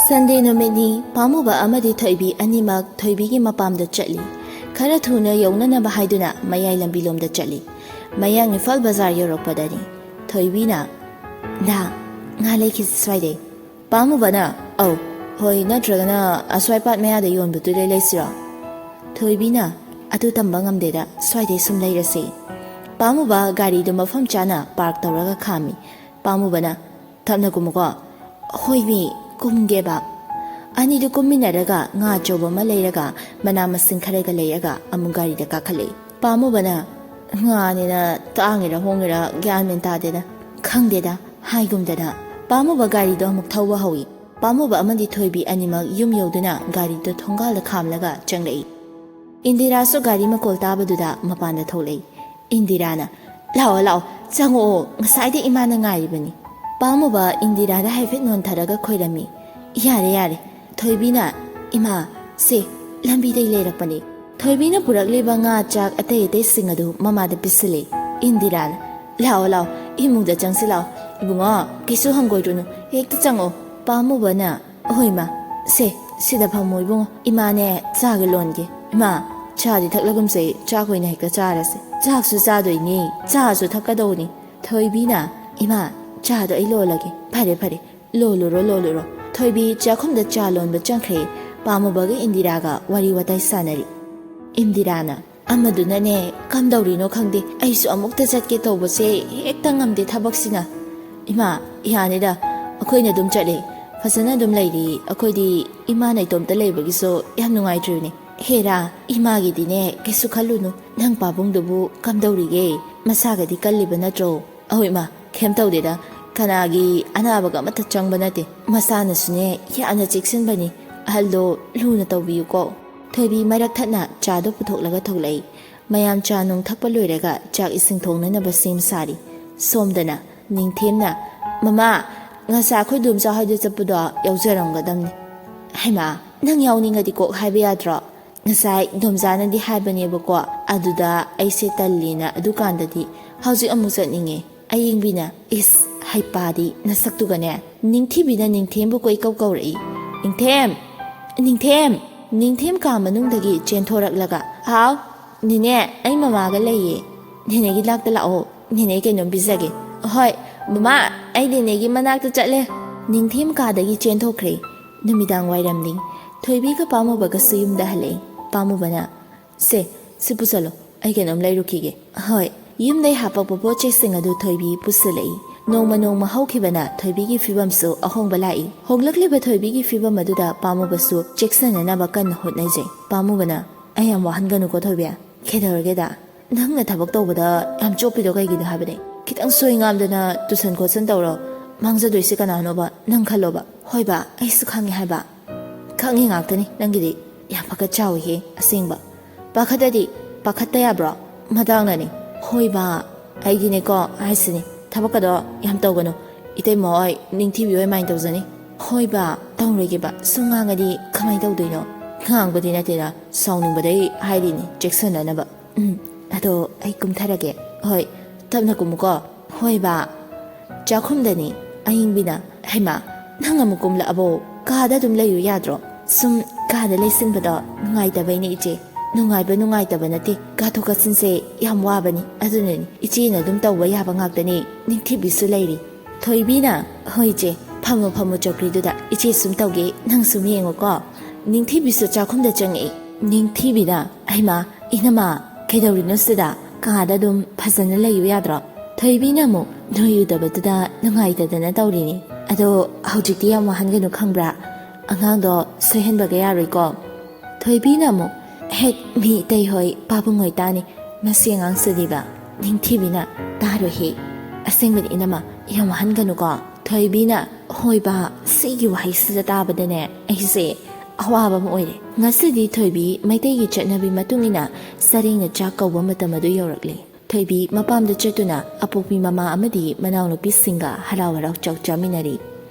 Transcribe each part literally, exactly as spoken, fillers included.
ꯁꯟꯗꯦ ꯅꯨꯃꯤꯠꯅꯤ꯫ ꯄꯥꯝꯃꯨꯕ ꯑꯃꯗꯤ ꯊꯣꯏꯕꯤ ꯑꯅꯤꯃꯛ ꯊꯣꯏꯕꯤꯒꯤ ꯃꯄꯥꯝꯗ ꯆꯠꯂꯤ꯫ ꯈꯔ ꯊꯨꯅ ꯌꯧꯅꯅꯕ ꯍꯥꯏꯗꯨꯅ ꯃꯌꯥꯏ ꯂꯝꯕꯤꯂꯣꯝꯗ ꯆꯠꯂꯤ꯫ ꯃꯌꯥꯡ ꯏꯝꯐꯥꯜ ꯕꯖꯥꯔ ꯌꯧꯔꯛꯄꯗꯅꯤ꯫ ꯊꯣꯏꯕꯤꯅ, "ꯂꯥ, ꯉꯥ ꯂꯩꯈꯤꯁꯤ ꯁ꯭ꯋꯥꯏꯗꯩ꯫" ꯄꯥꯝꯃꯨꯕꯅ, "ꯑꯧ, ꯍꯣꯏ, ꯅꯠꯇ꯭ꯔꯒꯅ ꯑꯁ꯭ꯋꯥꯏ ꯄꯥꯠ ꯃꯌꯥꯗ ꯌꯣꯟꯕꯗꯨꯗꯩ ꯂꯩꯁꯤꯔꯣ?" ꯊꯣꯏꯕꯤꯅ, "ꯑꯗꯨ ꯇꯝꯕ ꯉꯝꯗꯦꯗ, ꯁ꯭ꯋꯥꯏꯗꯩ ꯁꯨꯝ ꯂꯩꯔꯁꯤ꯫" ꯄꯥꯝꯃꯨꯕ ꯒꯥꯔꯤꯗꯨ ꯃꯐꯝ ꯆꯥꯅ ꯄꯥꯔꯛ ꯇꯧꯔꯒ ꯈꯥꯝꯃꯤ꯫ ꯄꯥꯝꯃꯨꯕꯅ, "ꯊꯞꯅ ꯀꯨꯝꯃꯨꯀꯣ꯫" "ꯍꯣꯏ ꯃꯤ, ꯀꯨꯝꯒꯦꯕ꯫" ꯑꯅꯤꯗꯨ ꯀꯨꯝꯃꯤꯟꯅꯔꯒ ꯉꯥ ꯑꯆꯧꯕ ꯑꯃ ꯂꯩꯔꯒ ꯃꯅꯥ ꯃꯁꯤꯡ ꯈꯔꯒ ꯂꯩꯔꯒ ꯑꯃꯨꯛ ꯒꯥꯔꯤꯗ ꯀꯥꯈꯠꯂꯛꯏ꯫ ꯄꯥꯝꯃꯨꯕꯅ, "ꯉꯥꯅꯤꯅ ꯇꯥꯡꯉꯤꯔ ꯍꯣꯡꯉꯤꯔ ꯒ꯭ꯌꯥꯟ ꯃꯦꯟ ꯇꯥꯗꯦꯗ꯫" "ꯈꯪꯗꯦꯗ" ꯍꯥꯏꯒꯨꯝꯗꯅ ꯄꯥꯝꯃꯨꯕ ꯒꯥꯔꯤꯗꯣ ꯑꯃꯨꯛ ꯊꯧꯕ ꯍꯧꯏ꯫ ꯄꯥꯝꯃꯨꯕ ꯑꯃꯗꯤ ꯊꯣꯏꯕꯤ ꯑꯅꯤꯃꯛ ꯌꯨꯝ ꯌꯧꯗꯨꯅ ꯒꯥꯔꯤꯗꯣ ꯊꯣꯡꯒꯥꯜꯗ ꯈꯥꯝꯂꯒ ꯆꯪꯂꯛꯏ꯫ ꯏꯟꯗꯤꯔꯥꯁꯨ ꯒꯥꯔꯤ ꯃꯈꯣꯜ ꯇꯥꯕꯗꯨꯗ ꯃꯄꯥꯟꯗ ꯊꯣꯛꯂꯛꯏ꯫ ꯏꯟꯗꯤꯔꯥꯅ, "ꯂꯥꯛꯑꯣ, ꯂꯥꯛꯑꯣ, ꯆꯪꯉꯛꯑꯣ, ꯉꯁꯥꯏꯗ ꯏꯃꯥꯅ ꯉꯥꯏꯔꯤꯕꯅꯤ꯫" ꯄꯥꯝꯃꯨꯕ ꯏꯟꯗꯤꯔꯥꯗ ꯍꯥꯏꯐꯦꯠ ꯅꯣꯟꯊꯔꯒ ꯈꯣꯏꯔꯝꯃꯤ꯫ "ꯌꯥꯔꯦ, ꯌꯥꯔꯦ꯫" ꯊꯣꯏꯕꯤꯅ, "ꯏꯃꯥ, ꯁꯦ, ꯂꯝꯕꯤꯗꯩ ꯂꯩꯔꯛꯄꯅꯤ꯫" ꯊꯣꯏꯕꯤꯅ ꯄꯨꯔꯛꯂꯤꯕ ꯉꯥ ꯆꯥꯛ ꯑꯇꯩ ꯑꯇꯩꯁꯤꯡ ꯑꯗꯨ ꯃꯃꯥꯗ ꯄꯤꯁꯤꯜꯂꯤ꯫ ꯏꯟꯗꯤꯔꯥꯅ, "ꯂꯥꯛꯑꯣ, ꯂꯥꯛꯑꯣ, ꯏꯃꯨꯡꯗ ꯆꯪꯁꯤ ꯂꯥꯛꯑꯣ꯫ ꯏꯕꯨꯡꯉꯣ, ꯀꯩꯁꯨ ꯍꯪꯒꯣꯏꯗ꯭ꯔꯨꯅꯨ, ꯍꯦꯛꯇ ꯆꯪꯉꯛꯑꯣ꯫" ꯄꯥꯝꯃꯨꯕꯅ, "ꯍꯣꯏ ꯏꯃꯥ, ꯁꯦ, ꯁꯤꯗ ꯐꯝꯃꯣ ꯏꯕꯨꯡꯉꯣ, ꯏꯃꯥꯅꯦ ꯆꯥꯒ ꯂꯣꯟꯒꯦ꯫" "ꯏꯃꯥ, ꯆꯥꯗꯤ ꯊꯛꯂꯒꯨꯝꯁꯦ, ꯆꯥꯛ ꯑꯣꯏꯅ ꯍꯦꯛꯇ ꯆꯥꯔꯁꯦ꯫" "ꯆꯥꯛꯁꯨ ꯆꯥꯗꯣꯏꯅꯤ, ꯆꯥꯁꯨ ꯊꯛꯀꯗꯧꯅꯤ꯫" ꯊꯣꯏꯕꯤꯅ, "ꯏꯃꯥ, ꯆꯥꯗꯣ ꯑꯩ ꯂꯣꯜꯂꯒꯦ꯫" "ꯐꯔꯦ, ꯐꯔꯦ, ꯂꯣꯜꯂꯨꯔꯣ, ꯂꯣꯜꯂꯨꯔꯣ꯫" ꯊꯣꯏꯕꯤ ꯆꯥꯛꯈꯨꯝꯗ ꯆꯥ ꯂꯣꯟꯕ ꯆꯪꯈ꯭ꯔꯦ꯫ ꯄꯥꯝꯃꯨꯕꯒ ꯏꯟꯗꯤꯔꯥꯒ ꯋꯥꯔꯤ ꯋꯥꯇꯥꯏ ꯁꯥꯟꯅꯔꯤ꯫ ꯏꯟꯗꯤꯔꯥꯅ, "ꯑꯃꯗꯨꯅꯅꯦ ꯀꯝꯗꯧꯔꯤꯅꯣ ꯈꯪꯗꯦ, ꯑꯩꯁꯨ ꯑꯃꯨꯛꯇ ꯆꯠꯀꯦ ꯇꯧꯕꯁꯦ ꯍꯦꯛꯇ ꯉꯝꯗꯦ ꯊꯕꯛꯁꯤꯅ꯫" "ꯏꯃꯥ, ꯌꯥꯅꯤꯗ, ꯑꯩꯈꯣꯏꯅ ꯑꯗꯨꯝ ꯆꯠꯂꯦ, ꯐꯖꯅ ꯑꯗꯨꯝ ꯂꯩꯔꯤ꯫ ꯑꯩꯈꯣꯏꯗꯤ ꯏꯃꯥꯅ ꯏꯇꯣꯝꯇ ꯂꯩꯕꯒꯤꯁꯨ ꯌꯥꯝ ꯅꯨꯡꯉꯥꯏꯇ꯭ꯔꯤꯕꯅꯤ꯫ ꯍꯦꯔꯥ, ꯏꯃꯥꯒꯤꯗꯤꯅꯦ ꯀꯩꯁꯨ ꯈꯜꯂꯨꯅꯨ꯫ ꯅꯪ ꯄꯥꯕꯨꯡꯗꯨꯕꯨ ꯀꯝꯗꯧꯔꯤꯒꯦ? ꯃꯁꯥꯒꯗꯤ ꯀꯜꯂꯤꯕ ꯅꯠꯇ꯭ꯔꯣ?" "ꯑꯍꯣꯏ ꯏꯃꯥ, ꯀꯩꯝ ꯇꯧꯗꯦꯗ, ꯀꯅꯥꯒꯤ ꯑꯅꯥꯕꯒ ꯑꯃꯠꯇ ꯆꯪꯕ ꯅꯠꯇꯦ꯫ ꯃꯁꯥꯅꯁꯨꯅꯦ ꯌꯥꯝꯅ ꯆꯦꯛꯁꯤꯟꯕꯅꯤ꯫ ꯑꯍꯜꯗꯣ ꯂꯨꯅ ꯇꯧꯕꯤꯌꯨꯀꯣ꯫" ꯊꯣꯏꯕꯤ ꯃꯔꯛ ꯊꯠꯅ ꯆꯥꯗꯣ ꯄꯨꯊꯣꯛꯂꯒ ꯊꯣꯛꯂꯛꯏ꯫ ꯃꯌꯥꯝ ꯆꯥ ꯅꯨꯡ ꯊꯛꯄ ꯂꯣꯏꯔꯒ ꯆꯥꯛ ꯏꯁꯤꯡ ꯊꯣꯡꯅꯅꯕ ꯁꯦꯝ ꯁꯥꯔꯤ꯫ ꯁꯣꯝꯗꯅ ꯅꯤꯡꯊꯦꯝꯅ, "ꯃꯃꯥ, ꯉꯁꯥꯏ ꯑꯩꯈꯣꯏ ꯗꯣꯝꯆꯥ ꯍꯣꯏꯗ ꯆꯠꯄꯗꯣ ꯌꯥꯎꯖꯔꯝꯒꯗꯝꯅꯤ꯫" "ꯍꯩꯃꯥ, ꯅꯪ ꯌꯥꯎꯅꯤꯡꯉꯗꯤ ꯀꯣꯛ ꯍꯥꯏꯕ ꯌꯥꯗ꯭ꯔꯣ?" "ꯉꯁꯥꯏ ꯗꯣꯝꯆꯥꯅꯗꯤ ꯍꯥꯏꯕꯅꯦꯕꯀꯣ, ꯑꯗꯨꯗ ꯑꯩꯁꯦ ꯇꯜꯂꯤꯅ ꯑꯗꯨꯀꯥꯟꯗꯗꯤ꯫ ꯍꯧꯖꯤꯛ ꯑꯃꯨꯛ ꯆꯠꯅꯤꯡꯉꯦ꯫" ꯑꯌꯦꯡꯕꯤꯅ, "ꯏꯁ, ꯍꯩꯄꯥꯗꯤ ꯅꯁꯛꯇꯨꯒꯅꯦ!" ꯅꯤꯡꯊꯤꯕꯤꯅ ꯅꯤꯡꯊꯦꯝꯕꯨ ꯀꯣꯏꯀꯧ ꯀꯧꯔꯛꯏ꯫ "ꯅꯤꯡꯊꯦꯝ! ꯅꯤꯡꯊꯦꯝ!" ꯅꯤꯡꯊꯦꯝ ꯀꯥ ꯃꯅꯨꯡꯗꯒꯤ ꯆꯦꯟꯊꯣꯔꯛꯂꯒ, "ꯍꯥꯎ, ꯅꯦꯅꯦ, ꯑꯩ ꯃꯃꯥꯒ ꯂꯩꯌꯦ꯫ ꯅꯦꯅꯦꯒꯤ ꯅꯥꯛꯇ ꯂꯥꯛꯑꯣ, ꯅꯦꯅꯦ ꯀꯩꯅꯣꯝ ꯄꯤꯖꯒꯦ꯫" "ꯍꯣꯏ, ꯃꯃꯥ, ꯑꯩ ꯅꯦꯅꯦꯒꯤ ꯃꯅꯥꯛꯇ ꯆꯠꯂꯦ꯫" ꯅꯤꯡꯊꯦꯝ ꯀꯥꯗꯒꯤ ꯆꯦꯟꯊꯣꯛꯈ꯭ꯔꯦ꯫ ꯅꯨꯃꯤꯗꯥꯡ ꯋꯥꯏꯔꯝꯅꯤ꯫ ꯊꯣꯏꯕꯤꯒ ꯄꯥꯝꯃꯨꯕꯒꯁꯨ ꯌꯨꯝꯗ ꯍꯜꯂꯛꯏ꯫ ꯄꯥꯝꯃꯨꯕꯅ, "ꯁꯦ, ꯁꯤ ꯄꯨꯁꯜꯂꯣ, ꯑꯩ ꯀꯩꯅꯣꯝ ꯂꯩꯔꯨꯈꯤꯒꯦ꯫" "ꯍꯣꯏ꯫" ꯌꯨꯝꯗꯩ ꯍꯥꯄꯛꯄ ꯄꯣꯠ ꯆꯩꯁꯤꯡ ꯑꯗꯨ ꯊꯣꯏꯕꯤ ꯄꯨꯁꯤꯜꯂꯛꯏ꯫ ꯅꯣꯡꯃ ꯅꯣꯡꯃ ꯍꯧꯈꯤꯕꯅ ꯊꯣꯏꯕꯤꯒꯤ ꯐꯤꯕꯝꯁꯨ ꯑꯍꯣꯡꯕ ꯂꯥꯛꯏ꯫ ꯍꯣꯡꯂꯛꯂꯤꯕ ꯊꯣꯏꯕꯤꯒꯤ ꯐꯤꯕꯝ ꯑꯗꯨꯗ ꯄꯥꯝꯃꯨꯕꯁꯨ ꯆꯦꯛꯁꯤꯟꯅꯅꯕ ꯀꯟꯅ ꯍꯣꯠꯅꯖꯩ꯫ ꯄꯥꯝꯃꯨꯕꯅ, "ꯑꯩ ꯌꯥꯝ ꯋꯥꯍꯟꯒꯅꯨꯀꯣ ꯊꯣꯏꯕꯤ꯫ ꯀꯩꯗꯧꯔꯒꯦꯗ? ꯅꯪꯅ ꯊꯕꯛ ꯇꯧꯕꯗ ꯌꯥꯝ ꯆꯣꯞꯄꯤꯗꯣ ꯀꯩꯒꯤꯅꯣ ꯍꯥꯏꯕꯅꯦ? ꯈꯤꯇꯪ ꯁꯣꯏ ꯉꯥꯝꯗꯅ ꯇꯨꯁꯟ ꯈꯣꯠꯁꯟ ꯇꯧꯔꯣ꯫ ꯃꯥꯡꯖꯗꯣꯏꯁꯦ ꯀꯅꯥꯅꯣꯕ? ꯅꯪ ꯈꯜꯂꯣꯕ꯫" "ꯍꯣꯏꯕ, ꯑꯩꯁꯨ ꯈꯪꯉꯦ ꯍꯥꯏꯕ꯫" "ꯈꯪꯉꯤ ꯉꯥꯛꯇꯅꯤ ꯅꯪꯒꯤꯗꯤ꯫ ꯌꯥꯝ ꯄꯥꯈꯠ ꯆꯥꯎꯏꯍꯦ ꯑꯁꯦꯡꯕ꯫" "ꯄꯥꯈꯠꯇꯗꯤ ꯄꯥꯈꯠꯇ ꯌꯥꯕ꯭ꯔꯣ? ꯃꯇꯥꯡꯅꯅꯤ꯫" "ꯍꯣꯏꯕ, ꯑꯩꯗꯤꯅꯦꯀꯣ ꯍꯥꯏꯁꯤꯅꯤ, ꯊꯕꯛꯀꯗꯣ ꯌꯥꯝ ꯇꯧꯒꯅꯨ꯫ ꯏꯇꯩꯃ ꯍꯣꯏ, ꯅꯤꯡꯊꯤꯕꯤ ꯍꯣꯏ ꯃꯥꯏꯅ ꯇꯧꯖꯅꯤ꯫" "ꯍꯣꯏꯕ, ꯇꯧꯔꯣꯏꯒꯦꯕ꯫ ꯁꯨꯝ ꯉꯥꯡꯉꯗꯤ ꯀꯃꯥꯏꯅ ꯇꯧꯗꯣꯏꯅꯣ?" "ꯉꯥꯡꯕꯗꯤ ꯅꯠꯇꯦꯗ, ꯁꯥꯎꯅꯤꯡꯕꯗꯩ ꯍꯥꯏꯔꯤꯅꯤ, ꯆꯦꯛꯁꯤꯟꯅꯅꯕ꯫" "ꯎꯝ, ꯑꯗꯣ ꯑꯩ ꯀꯨꯝꯊꯔꯒꯦ꯫" "ꯍꯣꯏ, ꯇꯞꯅ ꯀꯨꯝꯃꯨꯀꯣ꯫" "ꯍꯣꯏꯕ꯫" ꯆꯥꯛꯈꯨꯝꯗꯅꯤ꯫ ꯑꯌꯤꯡꯕꯤꯅ, "ꯍꯩꯃꯥ, ꯅꯪ ꯑꯃꯨꯛ ꯀꯨꯝꯂꯛꯑꯕꯣ? ꯀꯥꯗ ꯑꯗꯨꯝ ꯂꯩꯌꯨ ꯌꯥꯗ꯭ꯔꯣ?" "ꯁꯨꯝ ꯀꯥꯗ ꯂꯩꯁꯤꯟꯕꯗꯣ ꯅꯨꯡꯉꯥꯏꯇꯕꯩꯅꯦ ꯏꯆꯦ꯫" "ꯅꯨꯡꯉꯥꯏꯕ ꯅꯨꯡꯉꯥꯏꯇꯕ ꯅꯠꯇꯦ, ꯀꯥꯊꯣꯛ ꯀꯥꯁꯤꯟꯁꯦ ꯌꯥꯝ ꯋꯥꯕꯅꯤ꯫ ꯑꯗꯨꯅꯅꯤ, ꯏꯆꯦꯅ ꯑꯗꯨꯝ ꯇꯧꯕ ꯌꯥꯕ ꯉꯥꯛꯇꯅꯤ, ꯅꯤꯡꯊꯤꯕꯤꯁꯨ ꯂꯩꯔꯤ꯫" ꯊꯣꯏꯕꯤꯅ, "ꯍꯣꯏ ꯏꯆꯦ, ꯐꯝꯃꯣ ꯐꯝꯃꯣ ꯆꯧꯀ꯭ꯔꯤꯗꯨꯗ, ꯏꯆꯦ ꯁꯨꯝ ꯇꯧꯒꯦ, ꯅꯪ ꯁꯨꯝ ꯌꯦꯡꯉꯨꯀꯣ꯫" ꯅꯤꯡꯊꯤꯕꯤꯁꯨ ꯆꯥꯛꯈꯨꯝꯗ ꯆꯪꯉꯛꯏ꯫ ꯅꯤꯡꯊꯤꯕꯤꯅ, "ꯍꯩꯃꯥ, ꯏꯅꯝꯃ, ꯀꯩꯗꯧꯔꯤꯅꯣ ꯁꯤꯗ? ꯀꯥꯗ ꯑꯗꯨꯝ ꯐꯖꯅ ꯂꯩꯌꯨ ꯌꯥꯗ꯭ꯔꯣ?" ꯊꯣꯏꯕꯤꯅ ꯑꯃꯨꯛ, "ꯅꯣꯏ ꯎꯗꯕꯗꯨꯗ ꯅꯨꯡꯉꯥꯏꯇꯗꯅ ꯇꯧꯔꯤꯅꯤ꯫ ꯑꯗꯣ ꯍꯧꯖꯤꯛꯇꯤ ꯌꯥꯝ ꯋꯥꯍꯟꯒꯅꯨ ꯈꯪꯕ꯭ꯔꯥ? ꯑꯉꯥꯡꯗꯣ ꯁꯣꯏꯍꯟꯕꯒ ꯌꯥꯔꯣꯏꯀꯣ꯫" ꯊꯣꯏꯕꯤꯅ ꯑꯃꯨꯛ, "ꯍꯦꯛ ꯃꯤ ꯏꯇꯩ ꯍꯣꯏ, ꯄꯥꯕꯨꯡ ꯍꯣꯏ ꯇꯥꯅꯤ꯫ ꯃꯁꯤ ꯑꯉꯥꯡꯁꯤꯗꯤꯕ꯫" ꯅꯤꯡꯊꯤꯕꯤꯅ, "ꯇꯥꯔꯣꯏꯍꯦ꯫ ꯑꯁꯦꯡꯕꯅꯤ ꯏꯅꯝꯃ, ꯌꯥꯝ ꯋꯥꯍꯟꯒꯅꯨꯀꯣ꯫" ꯊꯣꯏꯕꯤꯅ, "ꯍꯣꯏꯕ, ꯁꯤꯒꯤ ꯋꯥꯍꯩꯁꯤꯗ ꯇꯥꯕꯗꯅꯦ ꯑꯩꯁꯦ ꯑꯋꯥꯕ ꯑꯃ ꯑꯣꯏꯔꯦ꯫" ꯉꯁꯤꯗꯤ ꯊꯣꯏꯕꯤ ꯃꯩꯇꯩꯒꯤ ꯆꯠꯅꯕꯤ ꯃꯇꯨꯡ ꯏꯟꯅ ꯆꯔꯦꯡꯅ ꯆꯥꯛ ꯀꯧꯕ ꯃꯇꯝ ꯑꯗꯨ ꯌꯧꯔꯛꯂꯦ꯫ ꯊꯣꯏꯕꯤ ꯃꯄꯥꯝꯗ ꯆꯠꯇꯨꯅ ꯑꯄꯣꯛꯄꯤ ꯃꯃꯥ ꯑꯃꯗꯤ ꯃꯅꯥꯎꯅꯨꯄꯤꯁꯤꯡꯒ ꯍꯔꯥꯎ ꯍꯔꯥꯎ ꯆꯥꯛ ꯆꯥꯃꯤꯟꯅꯔꯤ꯫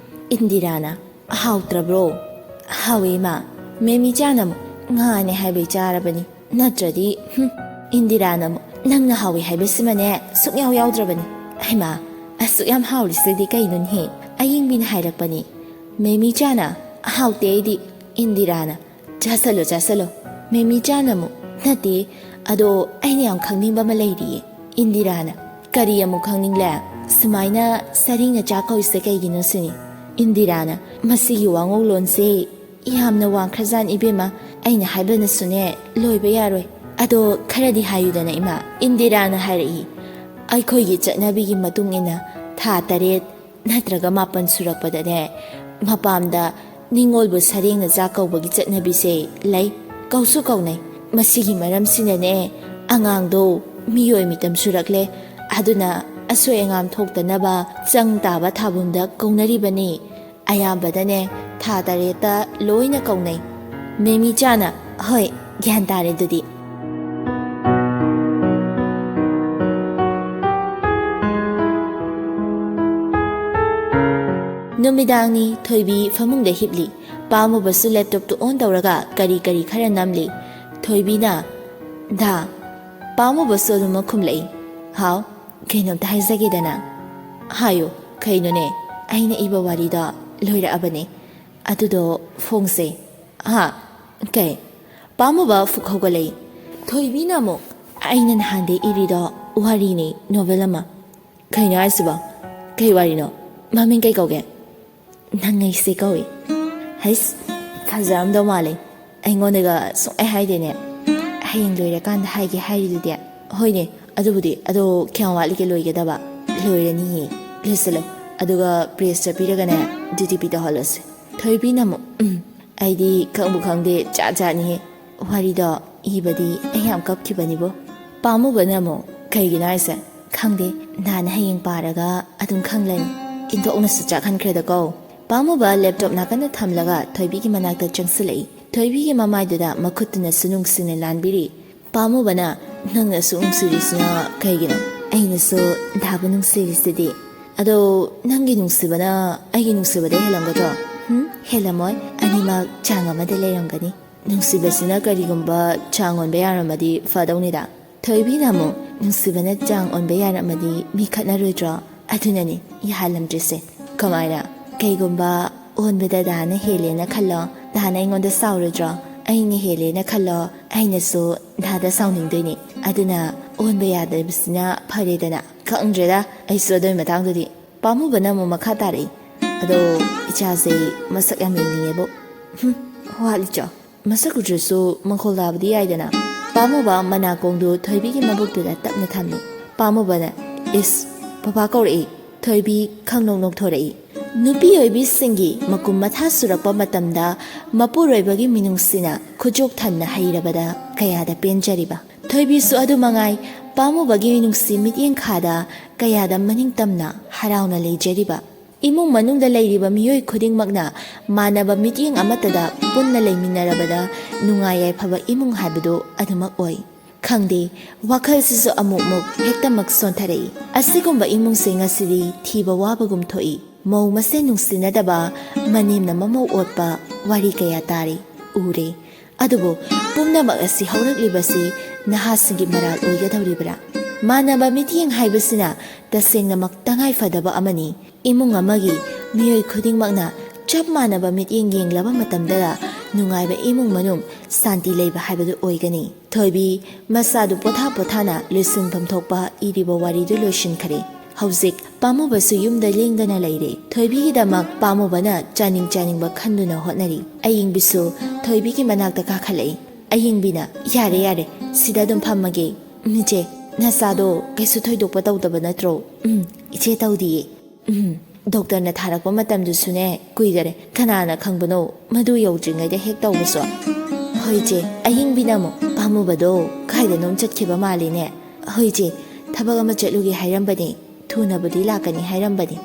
ꯏꯟꯗꯤꯔꯥꯅ, "ꯍꯥꯎꯇ꯭ꯔꯕ꯭ꯔꯣ?" "ꯍꯥꯎꯋꯦ ꯏꯃꯥ꯫ ꯃꯦꯃꯤꯆꯥꯅ ꯉꯥꯅꯦ ꯍꯥꯏꯕꯩ ꯆꯥꯔꯕꯅꯤ, ꯅꯠꯇ꯭ꯔꯗꯤ, ꯍꯨꯝ꯫" ꯏꯟꯗꯤꯔꯥꯅ ꯑꯃꯨꯛ, "ꯅꯪꯅ ꯍꯥꯎꯋꯦ ꯍꯥꯏꯕꯁꯤꯃꯅꯦ ꯁꯨꯛꯌꯥꯎ ꯌꯥꯎꯗ꯭ꯔꯕꯅꯤ꯫" "ꯍꯩꯃꯥ, ꯑꯁꯨꯛ ꯌꯥꯝ ꯍꯥꯎꯔꯤꯁꯤꯗꯤ ꯀꯩꯅꯣꯅꯦꯍꯦ?" ꯑꯌꯤꯡꯕꯤꯅ ꯍꯥꯏꯔꯛꯄꯅꯤ꯫ ꯃꯦꯃꯤꯆꯥꯅ, "ꯍꯥꯎꯇꯦ ꯑꯩꯗꯤ"꯫ ꯏꯟꯗꯤꯔꯥꯅ, "ꯆꯥꯁꯜꯂꯣ, ꯆꯥꯁꯜꯂꯣ"꯫ ꯃꯦꯃꯤ ꯆꯥꯅ ꯑꯃꯨꯛ, "ꯅꯠꯇꯦ, ꯑꯗꯣ ꯑꯩꯅ ꯌꯥꯝ ꯈꯪꯅꯤꯡꯕ ꯑꯃ ꯂꯩꯔꯤꯌꯦ"꯫ ꯏꯟꯗꯤꯔꯥꯅ, "ꯀꯔꯤ ꯑꯃꯨꯛ ꯈꯪꯅꯤꯡꯂꯦ? ꯁꯨꯃꯥꯏꯅ ꯁꯔꯦꯡꯅ ꯆꯥꯛ ꯀꯧꯔꯤꯁꯦ ꯀꯩꯒꯤꯅꯣ ꯁꯤꯅꯤ"꯫ ꯏꯟꯗꯤꯔꯥꯅ, "ꯃꯁꯤꯒꯤ ꯋꯥꯉꯧꯂꯣꯟꯁꯦ ꯌꯥꯝꯅ ꯋꯥꯡꯈ꯭ꯔꯖꯥꯠꯅꯤ ꯏꯕꯦꯝꯃ, ꯑꯩꯅ ꯍꯥꯏꯕꯅꯁꯨꯅꯦ ꯂꯣꯏꯕ ꯌꯥꯔꯣꯏ꯫ ꯑꯗꯣ ꯈꯔꯗꯤ ꯍꯥꯏꯌꯨꯗꯅ ꯏꯃꯥ"꯫ ꯏꯟꯗꯤꯔꯥꯅ ꯍꯥꯏꯔꯛꯏ, "ꯑꯩꯈꯣꯏꯒꯤ ꯆꯠꯅꯕꯤꯒꯤ ꯃꯇꯨꯡ ꯏꯟꯅ ꯊꯥ ꯇꯔꯦꯠ ꯅꯠꯇ꯭ꯔꯒ ꯃꯥꯄꯟ ꯁꯨꯔꯛꯄꯗꯅꯦ ꯃꯄꯥꯝꯗ ꯅꯤꯉꯣꯜꯕꯨ ꯁꯔꯦꯡꯅ ꯆꯥꯛ ꯀꯧꯕꯒꯤ ꯆꯠꯅꯕꯤꯁꯦ ꯂꯩ, ꯀꯧꯁꯨ ꯀꯧꯅꯩ꯫ ꯃꯁꯤꯒꯤ ꯃꯔꯝꯁꯤꯅꯅꯦ ꯑꯉꯥꯡꯗꯣ ꯃꯤꯑꯣꯏ ꯃꯤꯇꯝ ꯁꯨꯔꯛꯂꯦ, ꯑꯗꯨꯅ ꯑꯁꯣꯏ ꯑꯉꯥꯝ ꯊꯣꯛꯇꯅꯕ ꯆꯪ ꯇꯥꯕ ꯊꯥꯕꯨꯝꯗ ꯀꯧꯅꯔꯤꯕꯅꯤ꯫ ꯑꯌꯥꯝꯕꯗꯅꯦ ꯊꯥ ꯇꯔꯦꯠꯇ ꯂꯣꯏꯅ ꯀꯧꯅꯩ"꯫ ꯃꯦꯃꯤ ꯆꯥꯅ, "ꯍꯣꯏ, ꯒ꯭ꯌꯥꯟ ꯇꯥꯔꯦ ꯑꯗꯨꯗꯤ"꯫ ꯅꯨꯃꯤꯗꯥꯡꯅꯤ, ꯊꯣꯏꯕꯤ ꯐꯃꯨꯡꯗ ꯍꯤꯞꯂꯤ꯫ ꯄꯥꯝꯃꯨꯕꯁꯨ ꯂꯦꯞꯇꯣꯞꯇꯨ ꯑꯣꯟ ꯇꯧꯔꯒ ꯀꯔꯤ ꯀꯔꯤ ꯈꯔ ꯅꯝꯂꯤ꯫ ꯊꯣꯏꯕꯤꯅ, "ꯗꯥ"꯫ ꯄꯥꯝꯃꯨꯕꯁꯨ ꯑꯗꯨꯃꯛ ꯈꯨꯝꯂꯛꯏ, "ꯍꯥꯎ, ꯀꯩꯅꯣꯝꯇ ꯍꯥꯏꯖꯒꯦꯗꯅ"꯫ "ꯍꯥꯏꯌꯨ, ꯀꯩꯅꯣꯅꯦ?" "ꯑꯩꯅ ꯏꯕ ꯋꯥꯔꯤꯗꯣ ꯂꯣꯏꯔꯛꯑꯕꯅꯦ, ꯑꯗꯨꯗꯣ ꯐꯣꯡꯁꯦ"꯫ "ꯍꯥ? ꯀꯩ?" ꯄꯥꯝꯃꯨꯕ ꯐꯨꯛ ꯍꯧꯒꯠꯂꯛꯏ꯫ ꯊꯣꯏꯕꯤꯅ ꯑꯃꯨꯛ, "ꯑꯩꯅ ꯅꯍꯥꯟꯗꯩ ꯏꯔꯤꯗꯣ ꯋꯥꯔꯤꯅꯦ, ꯅꯣꯚꯦꯜ ꯑꯃ"꯫ "ꯀꯩꯅꯣ ꯍꯥꯏꯁꯤꯕꯣ? ꯀꯩ ꯋꯥꯔꯤꯅꯣ? ꯃꯃꯤꯡ ꯀꯩ ꯀꯧꯒꯦ?" "ꯅꯪ ꯑꯩꯁꯦ" ꯀꯧꯏ꯫ "ꯍꯩꯁ, ꯐꯖꯔꯝꯗꯧ ꯃꯥꯜꯂꯦ꯫ ꯑꯩꯉꯣꯟꯗꯒ ꯁꯨꯡꯍꯥꯏ ꯍꯥꯏꯗꯦꯅꯦ꯫ ꯍꯌꯦꯡ ꯂꯣꯏꯔꯀꯥꯟꯗ ꯍꯥꯏꯒꯦ ꯍꯥꯏꯔꯤꯗꯨꯗꯤ"꯫ "ꯍꯣꯏꯅꯦ, ꯑꯗꯨꯕꯨꯗꯤ꯫ ꯑꯗꯣ ꯀꯌꯥꯝ ꯋꯥꯠꯂꯤꯒꯦ ꯂꯣꯏꯒꯗꯕ?" "ꯂꯣꯏꯔꯅꯤꯌꯦ꯫ ꯂꯣꯏꯁꯤꯜꯂꯣ꯫ ꯑꯗꯨꯒ ꯄ꯭ꯔꯦꯁꯇ ꯄꯤꯔꯒꯅꯦ, ꯗꯤ ꯇꯤ ꯄꯤ ꯇꯧꯍꯜꯂꯁꯦ"꯫ ꯊꯣꯏꯕꯤꯅ ꯑꯃꯨꯛ, "ꯎꯝ, ꯑꯩꯗꯤ ꯈꯪꯕꯨ ꯈꯪꯗꯦ, ꯖꯥꯠ ꯖꯥꯠꯅꯤꯍꯦ꯫ ꯋꯥꯔꯤꯗꯣ ꯏꯕꯗꯤ ꯑꯩ ꯌꯥꯝ ꯀꯞꯈꯤꯕꯅꯤꯕꯣ"꯫ ꯄꯥꯝꯃꯨꯕꯅ ꯑꯃꯨꯛ, "ꯀꯩꯒꯤꯅꯣ ꯍꯥꯏꯁꯦ?" "ꯈꯪꯗꯦ, ꯅꯍꯥꯟ ꯍꯌꯦꯡ ꯄꯥꯔꯒ ꯑꯗꯨꯝ ꯈꯪꯂꯅꯤ꯫ ꯏꯟꯊꯣꯛꯅꯁꯨ ꯆꯥꯛꯍꯟꯈ꯭ꯔꯦꯗꯀꯣ"꯫ ꯄꯥꯝꯃꯨꯕ ꯂꯦꯞꯇꯣꯞ ꯅꯥꯀꯟꯗ ꯊꯝꯂꯒ ꯊꯣꯏꯕꯤꯒꯤ ꯃꯅꯥꯛꯇ ꯆꯪꯁꯤꯜꯂꯛꯏ꯫ ꯊꯣꯏꯕꯤꯒꯤ ꯃꯃꯥꯏꯗꯨꯗ ꯃꯈꯨꯠꯇꯨꯅꯁꯨ ꯅꯨꯡꯁꯤꯅ ꯂꯥꯟꯕꯤꯔꯤ꯫ ꯄꯥꯝꯃꯨꯕꯅ, "ꯅꯪꯅ ꯑꯁꯨꯛ ꯅꯨꯡꯁꯤꯔꯤꯁꯤꯅ ꯀꯩꯒꯤꯅꯣ? ꯑꯩꯅꯁꯨ ꯗꯥꯕꯨ ꯅꯨꯡꯁꯤꯔꯤꯁꯤꯗꯤ꯫ ꯑꯗꯣ ꯅꯪꯒꯤ ꯅꯨꯡꯁꯤꯕꯅ ꯑꯩꯒꯤ ꯅꯨꯡꯁꯤꯕꯗ ꯍꯦꯜꯂꯝꯒꯗ꯭ꯔꯣ? ꯍꯨꯝ? ꯍꯦꯜꯂꯝꯃꯣꯏ꯫ ꯑꯅꯤꯃꯛ ꯆꯥꯡ ꯑꯃꯗ ꯂꯩꯔꯝꯒꯅꯤ꯫ ꯅꯨꯡꯁꯤꯕꯁꯤꯅ ꯀꯔꯤꯒꯨꯝꯕ ꯆꯥꯡ ꯑꯣꯟꯕ ꯌꯥꯔꯝꯃꯗꯤ ꯐꯗꯧꯅꯤꯗ"꯫ ꯊꯣꯏꯕꯤꯅ ꯑꯃꯨꯛ, "ꯅꯨꯡꯁꯤꯕꯅ ꯆꯥꯡ ꯑꯣꯟꯕ ꯌꯥꯔꯝꯃꯗꯤ ꯃꯤ ꯈꯠꯅꯔꯣꯏꯗ꯭ꯔꯣ? ꯑꯗꯨꯅꯅꯤ ꯌꯥꯍꯜꯂꯝꯗ꯭ꯔꯤꯁꯦ"꯫ "ꯀꯃꯥꯏꯅ? ꯀꯩꯒꯨꯝꯕ ꯑꯣꯟꯕꯗ ꯗꯥꯅ ꯍꯦꯜꯂꯦꯅ ꯈꯜꯂꯣ, ꯗꯥꯅ ꯑꯩꯉꯣꯟꯗ ꯁꯥꯎꯔꯣꯏꯗ꯭ꯔꯣ? ꯑꯩꯅ ꯍꯦꯜꯂꯦꯅ ꯈꯜꯂꯣ, ꯑꯩꯅꯁꯨ ꯗꯥꯗ ꯁꯥꯎꯅꯤꯡꯗꯣꯏꯅꯤ꯫ ꯑꯗꯨꯅ ꯑꯣꯟꯕ ꯌꯥꯗꯕꯁꯤꯅ ꯐꯔꯦꯗꯅ꯫ ꯈꯪꯗ꯭ꯔꯦꯗ ꯑꯩꯁꯨ ꯑꯗꯨꯏ ꯃꯇꯥꯡꯗꯨꯗꯤ꯫ ꯄꯥꯝꯃꯨꯕꯅ ꯑꯃꯨꯛ ꯃꯈꯥ ꯇꯥꯔꯛꯏ, "ꯑꯗꯣ ꯏꯆꯥꯁꯦ ꯃꯁꯛ ꯌꯥꯝ ꯌꯦꯡꯅꯤꯡꯉꯦꯕꯨ꯫" "ꯍꯨꯝ, ꯋꯥꯠꯂꯤꯆꯣ꯫ ꯃꯁꯛ ꯎꯗ꯭ꯔꯁꯨ ꯃꯈꯣꯜ ꯇꯥꯕꯗꯤ ꯌꯥꯏꯗꯅ꯫" ꯄꯥꯝꯃꯨꯕ ꯃꯅꯥꯀꯣꯡꯗꯨ ꯊꯣꯏꯕꯤꯒꯤ ꯃꯕꯨꯛꯇꯨꯗ ꯇꯞꯅ ꯊꯝꯃꯤ꯫ ꯄꯥꯝꯃꯨꯕꯅ, "ꯏꯁ, ꯄꯄꯥ ꯀꯧꯔꯛꯏ꯫" ꯊꯣꯏꯕꯤ ꯈꯪꯅꯣꯛ ꯅꯣꯛꯊꯣꯔꯛꯏ꯫ ꯅꯨꯄꯤ ꯑꯣꯏꯕꯤꯁꯤꯡꯒꯤ ꯃꯀꯨꯝ ꯃꯊꯥ ꯁꯨꯔꯛꯄ ꯃꯇꯝꯗ ꯃꯄꯨꯔꯣꯏꯕꯒꯤ ꯃꯤꯅꯨꯡꯁꯤꯅ ꯈꯨꯖꯣꯛ ꯊꯟꯅ ꯍꯩꯔꯕꯗ ꯀꯌꯥꯗ ꯄꯦꯟꯖꯔꯤꯕ꯫ ꯊꯣꯏꯕꯤꯁꯨ ꯑꯗꯨ ꯃꯉꯥꯏ, ꯄꯥꯝꯃꯨꯕꯒꯤ ꯅꯨꯡꯁꯤ ꯃꯤꯠꯌꯦꯡ ꯈꯥꯗ ꯀꯌꯥꯗ ꯃꯅꯤꯡ ꯇꯝꯅ ꯍꯔꯥꯎꯅ ꯂꯩꯖꯔꯤꯕ꯫ ꯏꯃꯨꯡ ꯃꯅꯨꯡꯗ ꯂꯩꯔꯤꯕ ꯃꯤꯑꯣꯏ ꯈꯨꯗꯤꯡꯃꯛꯅ ꯃꯥꯟꯅꯕ ꯃꯤꯠꯌꯦꯡ ꯑꯃꯠꯇꯗ ꯄꯨꯟꯅ ꯂꯩꯃꯤꯟꯅꯔꯕꯗ ꯅꯨꯡꯉꯥꯏ ꯌꯥꯏꯐꯕ ꯏꯃꯨꯡ ꯍꯥꯏꯕꯗꯨ ꯑꯗꯨꯃꯛ ꯑꯣꯏ꯫ ꯈꯪꯗꯦ, ꯋꯥꯈꯜꯁꯤꯁꯨ ꯑꯃꯨꯛꯃꯨꯛ ꯍꯦꯛꯇꯃꯛ ꯁꯣꯟꯊꯔꯛꯏ꯫ ꯑꯁꯤꯒꯨꯝꯕ ꯏꯃꯨꯡꯁꯤꯡ ꯑꯁꯤꯗꯤ ꯊꯤꯕ ꯋꯥꯕꯒꯨꯝ ꯊꯣꯛꯏ꯫ ꯃꯧ ꯃꯁꯦꯟ ꯅꯨꯡꯁꯤꯅꯗꯕ, ꯃꯅꯦꯝꯅ ꯃꯃꯧ ꯑꯣꯠꯄ ꯋꯥꯔꯤ ꯀꯌꯥ ꯇꯥꯔꯤ, ꯎꯔꯦ꯫ ꯑꯗꯨꯕꯨ ꯄꯨꯝꯅꯃꯛ ꯑꯁꯤ ꯍꯧꯔꯛꯂꯤꯕꯁꯤ ꯅꯍꯥꯁꯤꯡꯒꯤ ꯃꯔꯥꯜ ꯑꯣꯏꯒꯗꯧꯔꯤꯕ꯭ꯔꯥ? ꯃꯥꯟꯅꯕ ꯃꯤꯠꯌꯦꯡ ꯍꯥꯏꯕꯁꯤꯅ ꯇꯁꯦꯡꯅꯃꯛ ꯇꯉꯥꯏ ꯐꯗꯕ ꯑꯃꯅꯤ꯫ ꯏꯃꯨꯡ ꯑꯃꯒꯤ ꯃꯤꯑꯣꯏ ꯈꯨꯗꯤꯡꯃꯛꯅ ꯆꯞ ꯃꯥꯟꯅꯕ ꯃꯤꯠꯌꯦꯡ ꯌꯦꯡꯂꯕ ꯃꯇꯝꯗꯗ ꯅꯨꯡꯉꯥꯏꯕ ꯏꯃꯨꯡ ꯃꯅꯨꯡ, ꯁꯥꯟꯇꯤ ꯂꯩꯕ ꯍꯥꯏꯕꯗꯨ ꯑꯣꯏꯒꯅꯤ꯫ ꯊꯣꯏꯕꯤ ꯃꯆꯥꯗꯨ ꯄꯣꯊꯥ ꯄꯣꯊꯥꯅ ꯂꯣꯏꯁꯤꯟꯐꯝ ꯊꯣꯛꯄ ꯏꯔꯤꯕ ꯋꯥꯔꯤꯗꯨ ꯂꯣꯏꯁꯤꯟꯈꯔꯦ꯫ ꯍꯧꯖꯤꯛ ꯄꯥꯝꯃꯨꯕꯁꯨ ꯌꯨꯝꯗ ꯂꯦꯡꯗꯅ ꯂꯩꯔꯦ꯫ ꯊꯣꯏꯕꯤꯒꯤꯗꯃꯛ ꯄꯥꯝꯃꯨꯕꯅ ꯆꯥꯅꯤꯡ ꯆꯥꯅꯤꯡꯕ ꯈꯟꯗꯨꯅ ꯍꯣꯠꯅꯔꯤ꯫ ꯑꯌꯤꯡꯕꯤꯁꯨ ꯊꯣꯏꯕꯤꯒꯤ ꯃꯅꯥꯛꯇ ꯀꯥꯈꯠꯂꯛꯏ꯫ ꯑꯌꯤꯡꯕꯤꯅ, "ꯌꯥꯔꯦ, ꯌꯥꯔꯦ, ꯁꯤꯗ ꯑꯗꯨꯝ ꯐꯝꯃꯒꯦ꯫ ꯎꯝ, ꯏꯆꯦ, ꯅꯆꯥꯗꯣ ꯀꯩꯁꯨ ꯊꯣꯏꯗꯣꯛꯄ ꯇꯧꯗꯕ ꯅꯠꯇ꯭ꯔꯣ?" "ꯎꯝ, ꯏꯆꯦ, ꯇꯧꯗꯤꯌꯦ꯫ ꯎꯝ, ꯗꯣꯛꯇꯔꯅ ꯊꯥꯔꯛꯄ ꯃꯇꯝꯗꯨꯁꯨꯅꯦ ꯀꯨꯏꯗꯔꯦ꯫ ꯀꯅꯥꯅ ꯈꯪꯕꯅꯣ ꯃꯗꯨ ꯌꯧꯗ꯭ꯔꯤꯉꯩꯗ ꯍꯦꯛ ꯇꯧꯕꯁꯨ?" "ꯍꯣꯏ, ꯏꯆꯦ꯫" ꯑꯌꯤꯡꯕꯤꯅ ꯑꯃꯨꯛ, "ꯄꯥꯝꯃꯨꯕꯗꯣ ꯀꯥꯏꯗꯅꯣꯝ ꯆꯠꯈꯤꯕ ꯃꯥꯜꯂꯤꯅꯦ꯫" "ꯍꯣꯏ, ꯏꯆꯦ, ꯊꯕꯛ ꯑꯃ ꯆꯠꯂꯨꯒꯦ ꯍꯥꯏꯔꯝꯕꯅꯦ, ꯊꯨꯅꯕꯨꯗꯤ ꯂꯥꯛꯀꯅꯤ ꯍꯥꯏꯔꯝꯕꯅꯦ꯫"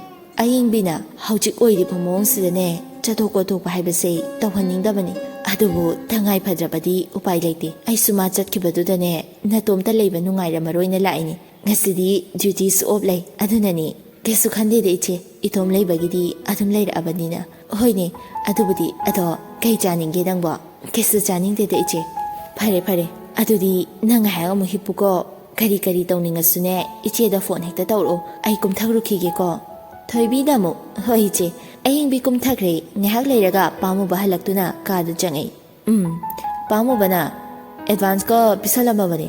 ꯑꯌꯤꯡꯕꯤꯅ, "ꯍꯧꯖꯤꯛ ꯑꯣꯏꯔꯤꯕ ꯃꯑꯣꯡꯁꯤꯗꯅꯦ ꯆꯠꯊꯣꯛ ꯈꯣꯠꯇꯣꯛꯄ ꯍꯥꯏꯕꯁꯦ ꯇꯧꯍꯟꯅꯤꯡꯗꯕꯅꯤ꯫ ꯑꯗꯨꯕꯨ ꯇꯉꯥꯏ ꯐꯗ꯭ꯔꯕꯗꯤ ꯎꯄꯥꯏ ꯂꯩꯇꯦ꯫ ꯑꯩꯁꯨ ꯃꯥ ꯆꯠꯈꯤꯕꯗꯨꯗꯅꯦ ꯅꯇꯣꯝꯇ ꯂꯩꯕ ꯅꯨꯡꯉꯥꯏꯔꯝꯃꯔꯣꯏꯅ ꯂꯥꯛꯏꯅꯤ꯫ ꯉꯁꯤꯗꯤ duty ꯁꯨ off ꯂꯩ, ꯑꯗꯨꯅꯅꯤ꯫" "ꯀꯩꯁꯨ ꯈꯟꯗꯦꯗ ꯏꯆꯦ, ꯏꯇꯣꯝ ꯂꯩꯕꯒꯤꯗꯤ ꯑꯗꯨꯝ ꯂꯩꯔꯛꯑꯕꯅꯤꯅ꯫" "ꯍꯣꯏꯅꯦ, ꯑꯗꯨꯕꯨꯗꯤ꯫ ꯑꯗꯣ ꯀꯩ ꯆꯥꯅꯤꯡꯒꯦ ꯅꯪꯕꯣ?" "ꯀꯩꯁꯨ ꯆꯥꯅꯤꯡꯗꯦꯗ ꯏꯆꯦ꯫" "ꯐꯔꯦ, ꯐꯔꯦ꯫ ꯑꯗꯨꯗꯤ ꯅꯪ ꯉꯥꯏꯍꯥꯛ ꯑꯃꯨꯛ ꯍꯤꯞꯄꯨꯀꯣ꯫ ꯀꯔꯤ ꯀꯔꯤ ꯇꯧꯅꯤꯡꯉꯁꯨꯅꯦ, ꯏꯆꯦꯗ phone ꯍꯦꯛꯇ ꯇꯧꯔꯛꯑꯣ꯫ ꯑꯩ ꯀꯨꯝꯊꯔꯨꯈꯤꯒꯦꯀꯣ꯫" ꯊꯣꯏꯕꯤꯅ ꯑꯃꯨꯛ, "ꯍꯣꯏ ꯏꯆꯦ, ꯑꯍꯤꯡꯕꯤ ꯀꯨꯝꯊꯈ꯭ꯔꯦ꯫ ꯉꯥꯏꯍꯥꯛ ꯂꯩꯔꯒ ꯄꯥꯝꯃꯨꯕ ꯍꯜꯂꯛꯇꯨꯅ ꯀꯥꯗ ꯆꯪꯉꯛꯏ꯫ "ꯎꯝ, ꯄꯥꯝꯃꯨꯕꯅ ꯑꯦꯗꯚꯥꯟꯁꯀ ꯄꯤꯁꯜꯂꯝꯃꯕꯅꯤ꯫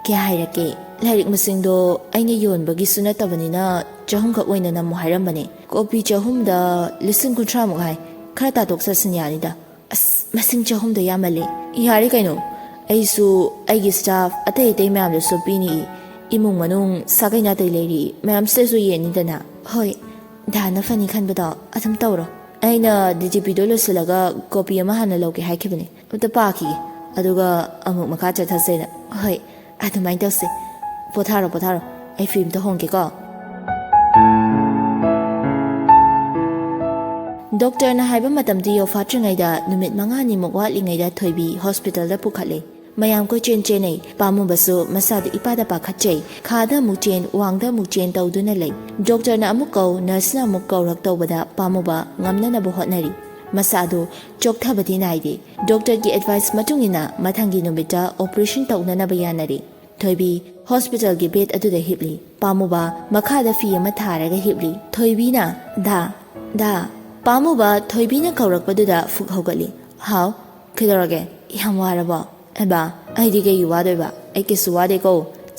ꯀꯌꯥ ꯍꯥꯏꯔꯛꯀꯦ? ꯂꯥꯏꯔꯤꯛ ꯃꯁꯤꯡꯗꯣ ꯑꯩꯅ ꯌꯣꯟꯕꯒꯤꯁꯨ ꯅꯠꯇꯕꯅꯤꯅ ꯆꯍꯨꯝꯈꯛ ꯑꯣꯏꯅ ꯅꯝꯃꯨ ꯍꯥꯏꯔꯝꯕꯅꯦ꯫ ꯀꯣꯄꯤ ꯆꯍꯨꯝꯗ ꯂꯤꯁꯤꯡ ꯀꯨꯟꯊ꯭ꯔꯥꯃꯨꯛ ꯍꯥꯏ꯫ ꯈꯔ ꯇꯥꯊꯣꯛ ꯇꯥꯁꯤꯟ ꯌꯥꯅꯤꯗ꯫" "ꯑꯁ, ꯃꯁꯤꯡ ꯆꯍꯨꯝꯗꯣ ꯌꯥꯝꯃꯜꯂꯦ꯫" "ꯌꯥꯔꯦ ꯀꯩꯅꯣ, ꯑꯩꯁꯨ ꯑꯩꯒꯤ ꯁ꯭ꯇꯥꯐ ꯑꯇꯩ ꯑꯇꯩ ꯃꯌꯥꯝꯗꯁꯨ ꯄꯤꯅꯤ꯫ ꯏꯃꯨꯡ ꯃꯅꯨꯡ ꯁꯥꯒꯩ ꯅꯥꯇꯩ ꯂꯩꯔꯤ ꯃꯌꯥꯝꯁꯤꯗꯁꯨ ꯌꯦꯟꯅꯤꯗꯅ꯫" "ꯍꯣꯏ, ꯗꯥꯅ ꯐꯅꯤ ꯈꯟꯕꯗꯣ ꯑꯗꯨꯝ ꯇꯧꯔꯣ꯫ ꯑꯩꯅ ꯗꯤ ꯖꯤ ꯄꯤꯗꯣ ꯂꯣꯏꯁꯤꯜꯂꯒ ꯀꯣꯄꯤ ꯑꯃ ꯍꯥꯟꯅ ꯂꯧꯒꯦ ꯍꯥꯏꯈꯤꯕꯅꯦ꯫ ꯑꯝꯇ ꯄꯥꯈꯤꯒꯦ, ꯑꯗꯨꯒ ꯑꯃꯨꯛ ꯃꯈꯥ ꯆꯠꯊꯁꯦꯅ꯫" "ꯍꯣꯏ, ꯑꯗꯨꯃꯥꯏꯅ ꯇꯧꯁꯦ꯫ ꯄꯣꯊꯥꯔꯣ, ꯄꯣꯊꯥꯔꯣ꯫ ꯑꯩ ꯐꯤ ꯑꯝꯇ ꯍꯣꯡꯒꯦꯀꯣ꯫" ꯗꯣꯛꯇꯔꯅ ꯍꯥꯏꯕ ꯃꯇꯝꯗꯨ ꯌꯧꯐꯥꯠꯇ꯭ꯔꯤꯉꯩꯗ, ꯅꯨꯃꯤꯠ ꯃꯉꯥꯅꯤꯃꯨꯛ ꯋꯥꯠꯂꯤꯉꯩꯗ ꯊꯣꯏꯕꯤ ꯍꯣꯁꯄꯤꯇꯥꯜꯗ ꯄꯨꯈꯠꯂꯦ꯫ ꯃꯌꯥꯝ ꯀꯣꯏꯆꯦꯟ ꯆꯦꯟꯅꯩ꯫ ꯄꯥꯝꯃꯨꯕꯁꯨ ꯃꯁꯥꯗꯨ ꯏꯄꯥꯗ ꯄꯥꯈꯠꯆꯩ꯫ ꯈꯥꯗ ꯑꯃꯨꯛ ꯆꯦꯟ, ꯋꯥꯡꯗ ꯑꯃꯨꯛ ꯆꯦꯟ ꯇꯧꯗꯨꯅ ꯂꯩ꯫ ꯗꯣꯛꯇꯔꯅ ꯑꯃꯨꯛ ꯀꯧ, ꯅꯔꯁꯅ ꯑꯃꯨꯛ ꯀꯧꯔꯛ ꯇꯧꯕꯗ ꯄꯥꯝꯃꯨꯕ ꯉꯝꯅꯅꯕ ꯍꯣꯠꯅꯔꯤ꯫ ꯃꯁꯥꯗꯨ ꯆꯣꯛꯊꯕꯗꯤ ꯅꯥꯏꯗꯦ꯫ ꯗꯣꯛꯇꯔꯒꯤ ꯑꯦꯗꯚꯥꯏꯁ ꯃꯇꯨꯡ ꯏꯟꯅ ꯃꯊꯪꯒꯤ ꯅꯨꯃꯤꯠꯇ ꯑꯣꯄꯔꯦꯁꯟ ꯇꯧꯅꯅꯕ ꯌꯥꯅꯔꯤ꯫ ꯊꯣꯏꯕꯤ ꯍꯣꯁꯄꯤꯇꯥꯜꯒꯤ ꯕꯦꯗ ꯑꯗꯨꯗ ꯍꯤꯞꯂꯤ꯫ ꯄꯥꯝꯃꯨꯕ ꯃꯈꯥꯗ ꯐꯤ ꯑꯃ ꯊꯥꯔꯒ ꯍꯤꯞꯂꯤ꯫ ꯊꯣꯏꯕꯤꯅ, "ꯗꯥ, ꯗꯥ꯫" ꯄꯥꯝꯃꯨꯕ ꯊꯣꯏꯕꯤꯅ ꯀꯧꯔꯛꯄꯗꯨꯗ ꯐꯨꯛ ꯍꯧꯒꯠꯂꯤ꯫ "ꯍꯥꯎ, ꯀꯩꯗꯧꯔꯒꯦ? ꯌꯥꯝ ꯋꯥꯔꯕꯣ?" "ꯑꯦꯕꯥ, ꯑꯩꯗꯤ ꯀꯩꯒꯤ ꯋꯥꯗꯣꯏꯕ? ꯑꯩ ꯀꯩꯁꯨ ꯋꯥꯗꯦꯀꯣ꯫